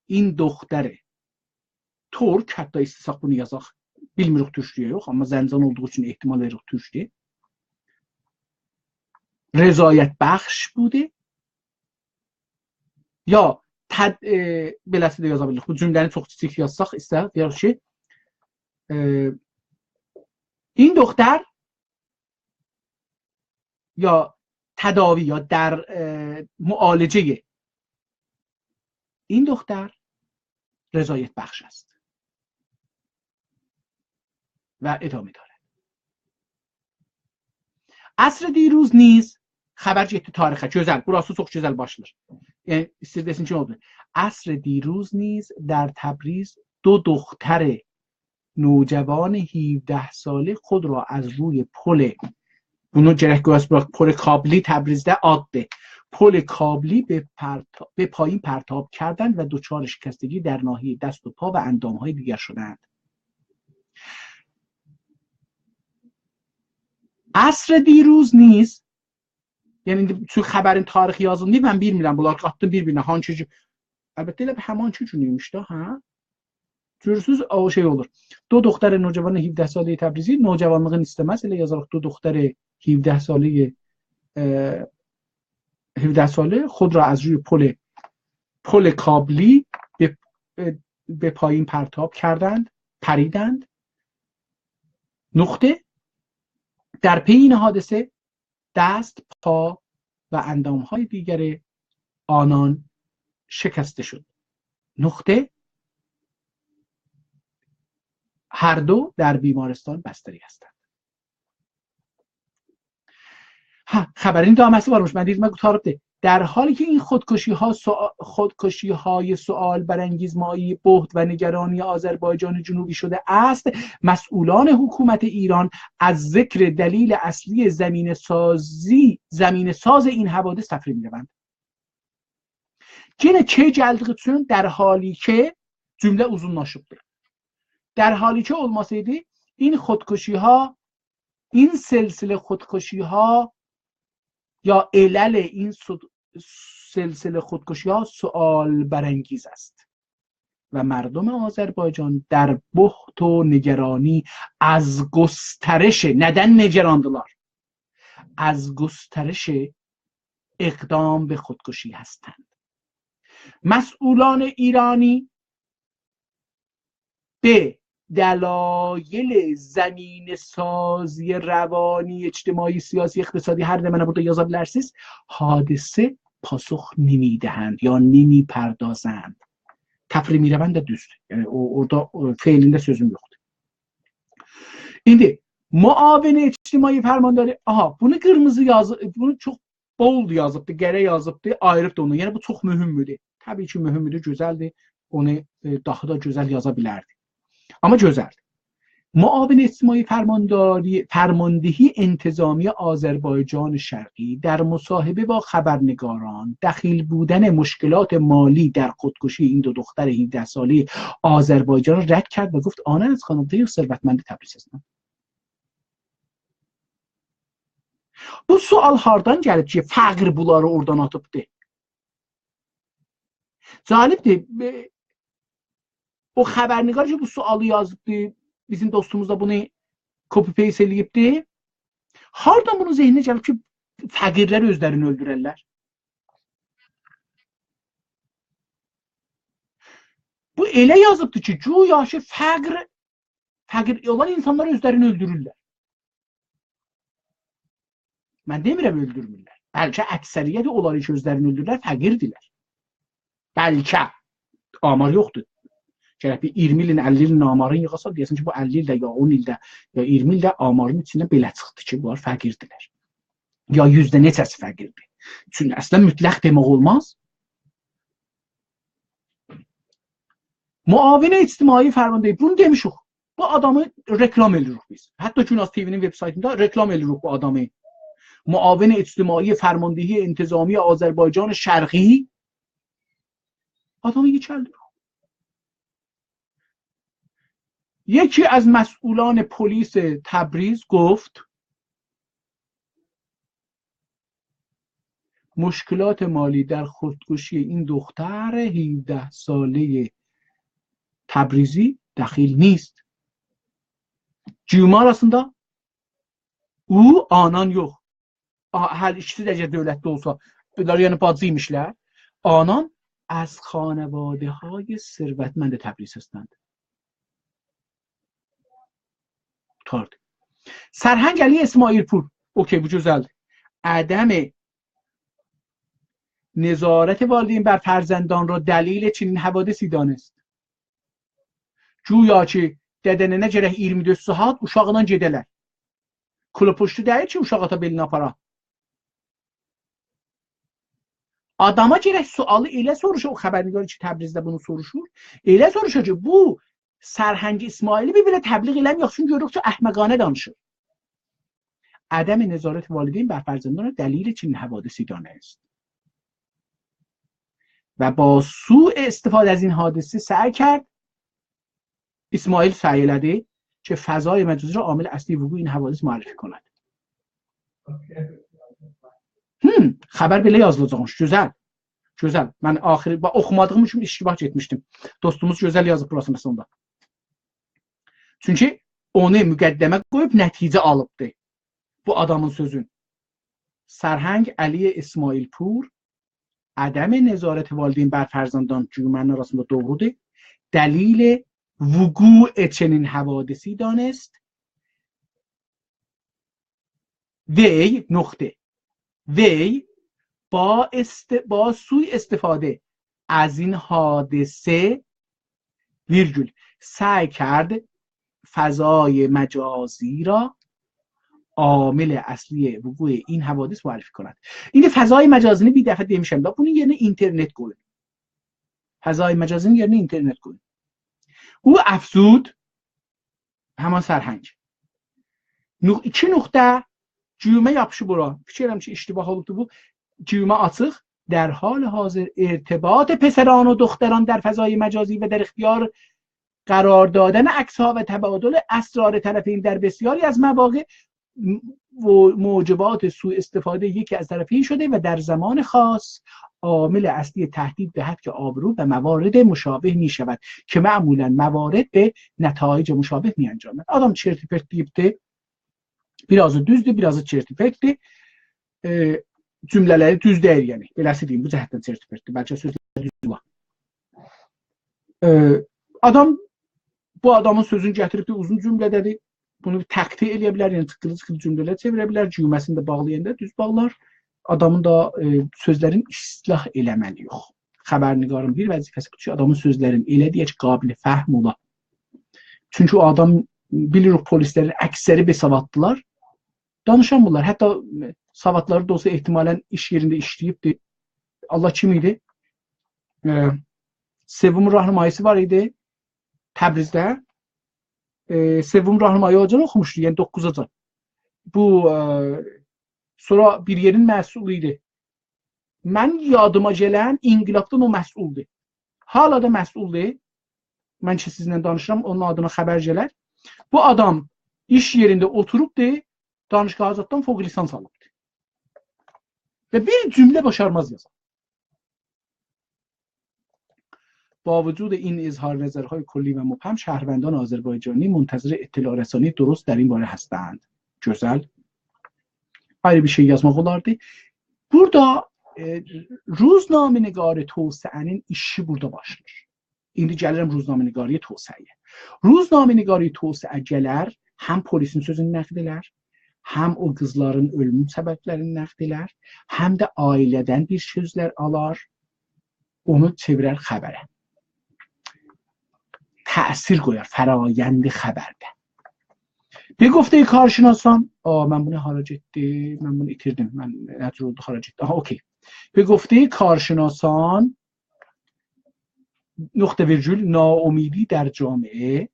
این دختر ترک، حتی ایسته‌سک بونو یازاق، بیلمیریک تورکجه‌یه یوخ، آمما زنجان اولدوغو اوچون احتمال وئریریک تورکجه‌یه. رضایت‌بخش بوده. یا تد-، ائ، بئله‌سی ده یازا بیلیریک. بو جمله‌نی چوخ کیچیک یازساق، ایسته دئیک کی، ائ، این دختر یا تداوی یا در، ائ، معالجهٔ این دختر رضایت‌بخش است. و ادامه داره. عصر دیروز نیز، خبر گئتدی تاریخه، گؤزل، بوراسی چوخ گؤزل باشلاییر. یعنی، ایسته‌ییر دئسین کی، نه اولدو؟ عصر دیروز نیز در تبریز دو دختر نوجوان هفده ساله خود را از روی پل، بونو گرک قویاسیز، باخ، پل کابلی تبریزده آددیر. پل کابلی به پرتا-، به پایین پرتاب کردند و دچار شکستگی در ناحیهٔ دست و پا و اندام‌های دیگر شدند. عصر دیروز نیز، یعنی ایندی چون خبرین تاریخی یازیلماییب، من بیلمیرم، بونلاری قاتدیم بیر-بیرینه، هانسی گون؟ البته، ائله بیل همانکی گون ایمیش ده، هه؟ گؤرورسونوز، او شئی اولور. دو دختر نوجوان هفده سالهٔ تبریزی، نوجوانلیغین ایسته‌مز، ائله یازاریق، دو دختر هفده سالهٔ، ائ، هفده ساله خود را از روی پل، پل کابلی به، ائ، به پایین پرتاب کردند، پریدند. نقطه، در پی این حادثه دست، پا و اندام‌های دیگر آنان شکسته شد. نقطه، هر دو در بیمارستان بستری هستند. ها، خبرین ادامه‌سی وارمیش. من دئییردیم قوتاریبدی. در حالی که این خودکشی‌ها سوا-، خودکشی‌های سؤال برانگیز مایهٔ بهت و نگرانی آذربایجان جنوبی شده است، مسئولان حکومت ایران از ذکر دلیل اصلی زمینه‌سازی، زمینه‌ساز این حوادث تفره می‌روند. یئنه «که» گلدیگی اوچون «در حالی که» جمله اوزونلاشیبدیر. «در حالی که» اولماسایدی، این خودکشی‌ها، این سلسله خودکشی‌ها یا علل این سو-، سلسله خودکشی‌ها سؤال برانگیز است و مردم آذربایجان در بهت و نگرانی از گسترش، ندن نگراندیلار؟ از گسترش اقدام به خودکشی هستند. مسئولان ایرانی به دلایل زمینه‌سازی روانی، اجتماعی، سیاسی، اقتصادی، هر نمنه بورادا یازا بیلرسینیز، حادثه پاسخ نمی‌دهند یا نمی‌پردازند. تفره می‌روند ده دوزدور. یعنی او، اورادا، او، فعلینده سؤزوم یوخدور. ایندی معاون اجتماعی فرمانداری، آها، بونو قیرمیزی یازی، بونو چوخ bold یازیبدی، قره یازیبدی، آییریبدی اونو. یعنی بو چوخ مهمدور. طبیعی کی، مهمدور، گؤزلدیر. اونو، ائ، داها دا گؤزل یازا بیلردی. آمما گؤزلدیر. معاون اجتماعی فرمانداری، فرماندهی انتظامی آذربایجان شرقی در مصاحبه با خبرنگاران دخیل بودن مشکلات مالی در خودکشی این دو دختر هفده سالهٔ آذربایجان را رد کرد و گفت آنان از خانوادهٔ ثروتمند تبریز هستند. بو سؤال هاردان گلیب کی، فقر بونلاری اورادان آتیبدی؟ جالبدیر. ائ، او خبرنگار کی، بو سؤالی یازیبدی، بیزیم دوستوموز دا بونو copy paste ائله‌ییبدی. هاردان بونون ذهنینه گلیب کی، فقیرلر اؤزلرینی اؤلدوررلر؟ بو ائله یازیبدی کی، گویا کی، فقر، فقیر اولان اینسانلار اؤزلرینی اؤلدورورلر. من دئمیرم اؤلدورمورلر. بلکه اکثریت اونلار کی، اؤزلرینی اؤلدورورلر، فقیردیرلر. بلکه. آمار یوخدور. گرک بیر اییرمی ایلین، اللی ایلین آمارین ییغاسان، دئیه‌سن کی، بو اللی ایلده، یا اون ایلده، یا اییرمی ایلده آمارین ایچینده بئله چیخدی کی، بونلار فقیردیرلر. یا یوزده نئچه‌سی فقیردیر؟ چونکی اصلا مطلق دئمک اولماز. معاون اجتماعی فرماندهی، بونو دئمیشیک. بو آدامی رکلام ائله‌ییریک بیز. حتی گوناز تی‌وی‌نین وب‌سایتیندا رکلام ائله‌ییریک بو آدامی. معاون اجتماعی فرماندهی انتظامی آذربایجان شرقی. آدامی یئکلدیریک. یکی از مسئولان پلیس تبریز گفت مشکلات مالی در خودکشی این دختر هفده سالهٔ تبریزی دخیل نیست. جمله آراسیندا او، آنان یوخ. آ، هر ایکیسی ده اگر دؤولتده اولسا، بونلار یعنی باجی ایمیشلر. آنان از خانواده‌های ثروتمند تبریز هستند. قورتاردی. سرهنگ علی اسماعیل‌پور. اوکی، بو گؤزلدیر. عدم نظارت والدین بر فرزندان را دلیل چنین حوادثی دانست. گویا کی، دده ننه گرک اییرمی دؤرد ساعات اوشاقلا گئده‌لر. کول‌وپوشتو دئییل کی، اوشاغی آتا بئلینه آپارا. آداما گرک سؤالی ائله سوروشا، او خبرنگار کی، تبریزده بونو سوروشور، ائله سوروشا کی، بو سرهنگ اسماعیلی بیر بئله تبلیغ ائله‌میر، چونکی گؤروروک کی، احمقانه دانیشیر. عدم نظارت والدین بر فرزندان را دلیل چنین حوادثی دانست. و با سوء استفاده از این حادثه سعی کرد، اسماعیل سعی ائله‌دی که فضای مجازی را عامل اصلی وقوع این حوادث معرفی کند. هم، خبر بئله یازیلاجاقمیش، گؤزل. گؤزل. من آخیری، باخ، اوخومادیغیم اوچون اشتباه ائتمیشدیم. دوستوموز گؤزل یازیب بوراسینی سوندا. چونکی اونو مقدمه قویوب نتیجه آلیبدی. بو آدامین سؤزون. سرهنگ علی اسماعیل‌پور، عدم نظارت والدین بر فرزندان، جمله‌نین آراسیندا دوغرودور، دلیل وقوع چنین حوادثی دانست. وی، نقطه. وی با است-، با سوء استفاده از این حادثه، ویرگول، سعی کرد فضای مجازی را عامل اصلی وقوع این حوادث معرفی کند. ایندی فضای مجازینی بیر دفعه دئمیشم ده، بونون یئرینه اینترنت قویون. فضای مجازینین یئرینه اینترنت قویون. او افزود، همان سرهنگ. نق-، ایکی نقطه، گیومه یاپیشیب اورا. فیکیر ائدیرم کی، اشتباه اولوبدو بو. گیومه آچیق. در حال حاضر ارتباط پسران و دختران در فضای مجازی و در اختیار قرار دادن عکس‌ها و تبادل اسرار طرفین در بسیاری از مواقع م-، و موجبات سوء استفاده یکی از طرفین شده و در زمان خاص عامل اصلی تهدید به حتی آبرو و موارد مشابه می‌شود که معمولاً موارد به نتایج مشابه می‌انجامد. آدام چرت و پرت دئییبدی. بیر آزی دوزدور، بیر آزی چرت و پرتدیر. ائ، جمله‌لری دوز دئییل، یعنی. بئله‌سی دئییم، بو جهتدن چرت و پرتدیر. بلکه سؤزلری دوز وار. ائ، آدام، بو آدامین سؤزونو گتیریبدیر، اوزون جمله‌ده‌دیر. بونو تقطیع ائله‌یه بیلر، یعنی جیققیلی-جیققیلی جمله‌لر چئویره بیلر، گیومه‌سینی ده باغلایاندا دوز باغلار. آدامین دا، ائ، سؤزلرین اصلاح ائله‌مه‌لی‌ییک. خبرنگارین بیر وظیفه‌سی بودور کی، آدامین سؤزلرین ائله دئیک کی، قابل فهم اولا. چونکی او آدام، بیلیریک، پلیس‌لرین اکثری بی‌سواددیلار. دانیشامیرلار. حتی سوادلاری دا اولسا، احتمالاً ایش یئرینده ایشله‌ییبدیر. الله کیم ایدی؟ ائ، سوم راهنمایی‌سی وار ایدی تبریزده. ائ، سوم راهنمایی اوجان اوخوموشدو، یعنی دوققوزاجان. بو، ائ، سونرا بیر یئرین مسئولو ایدی. من یادیما گلن انقلابدان او مسئولدور. حالا دا مسئولدور. من کی، سیزینله دانیشیرام، اونون آدینا خبر گلر. بو آدام ایش یئرینده اوتوروبدور، دانشگاهی زاددان فوق لیسانس آلیبدیر. و بیر جمله باشارماز یازا. با وجود این اظهار نظرهای کلی و مبهم، شهروندان آذربایجانی منتظر اطلاع رسانی درست در این باره هستند. گؤزل. آیری بیر شئی یازماق اولاردی. بورادا، ائ، روزنامه‌نگار توسعه‌نین ایشی بورادا باشلاییر. ایندی گلیرم روزنامه‌نگاری توسعه‌یه. روزنامه‌نگاری توسعه گلر، هم پلیسین سؤزونو نقد ائلر، هم او قیزلارین اؤلومون سببلرینی نقد ائلر، هم ده عائله‌دن بیر سؤزلر آلار، اونو چئویرر خبره. تأثیر قویار فرایند خبرده. به گفتهٔ کارشناسان، آ، من بونو هارا گئتدی؟ من بونو ایتیردیم. من نه جور اولدو، هارا گئتدی؟ آها، اوکی. به گفتهٔ کارشناسان، نقطه ویرگول، ناامیدی در جامعه،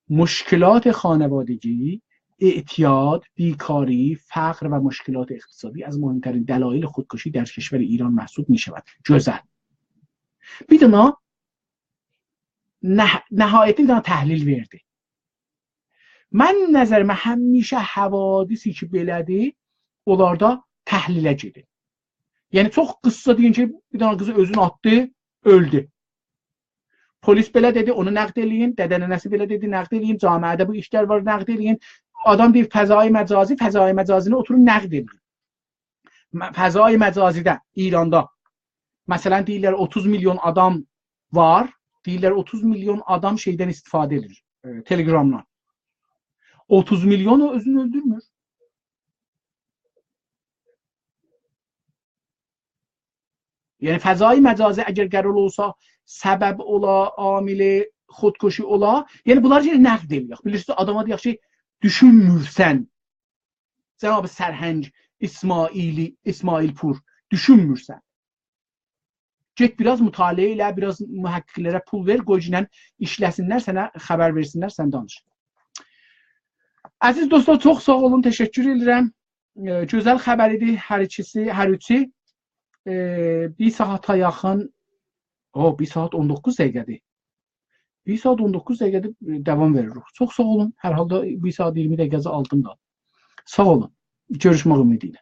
مشکلات خانوادگی، اعتیاد، بیکاری، فقر و مشکلات اقتصادی از مهمترین دلایل خودکشی در کشور ایران محسوب می‌شود. گؤزل. بیر دنه نه-، نهایتده بیر دنه تحلیل وئردی. من نظریمه همیشه حوادثی کی بئله‌دیر، اونلاردا تحلیله گئدین. یعنی چوخ قیسسا دئیین کی، بیر دنه قیزی اؤزون آتدی، اؤلدو. پلیس بئله دئدی، اونو نقد ائله‌یین، دده ننه‌سی بئله دئدی، نقد ائله‌یین، جامعه‌ده بو ایشلر وار، نقد ائله‌یین. آدام دئییر، فضای مجازی، فضای مجازینی اوتورون نقد ائله‌یین. م-، فضای مجازی‌ده، ایراندا، مثلاً دئییرلر اوتوز میلیون آدام وار، دئییرلر اوتوز میلیون آدام شئیدن استفاده ائدیر، ائ، تلگرامدان. اوتوز میلیون او اؤزونو اؤلدورمور. یعنی فضای مجازی اگر قرار اولسا سبب اولا، عامل خودکشی اولا، یعنی بونلاری گرک نقد ائله‌یک. بیلیرسینیز، آداما دئیک کی، دوشونمورسن. جناب سرهنگ اسماعیلی، اسماعیل‌پور، دوشونمورسن. گئت بیر آز مطالعه ائله، بیر آز محقق‌لره پول وئر، قوی کی ایشله‌سینلر، سنه خبر وئرسینلر، سن دانیش. عزیز دوستلار، چوخ ساغ اولون، تشکر ائدیرم. ائ، گؤزل خبر ایدی هر ایکیسی، هر اوچو. ائ، بیر ساعاتا یاخین، او، بیر ساعات اون دوققوز دقیقه‌دیر. بیر ساعات اون دوققوز دقیقه‌دیر، ائ، داوام وئریریک. چوخ ساغ اولون. هر حالدا بیر ساعات اییرمی دقیقه‌سی آلدیم دا. ساغ اولون. گؤروشمک امیدی ایله.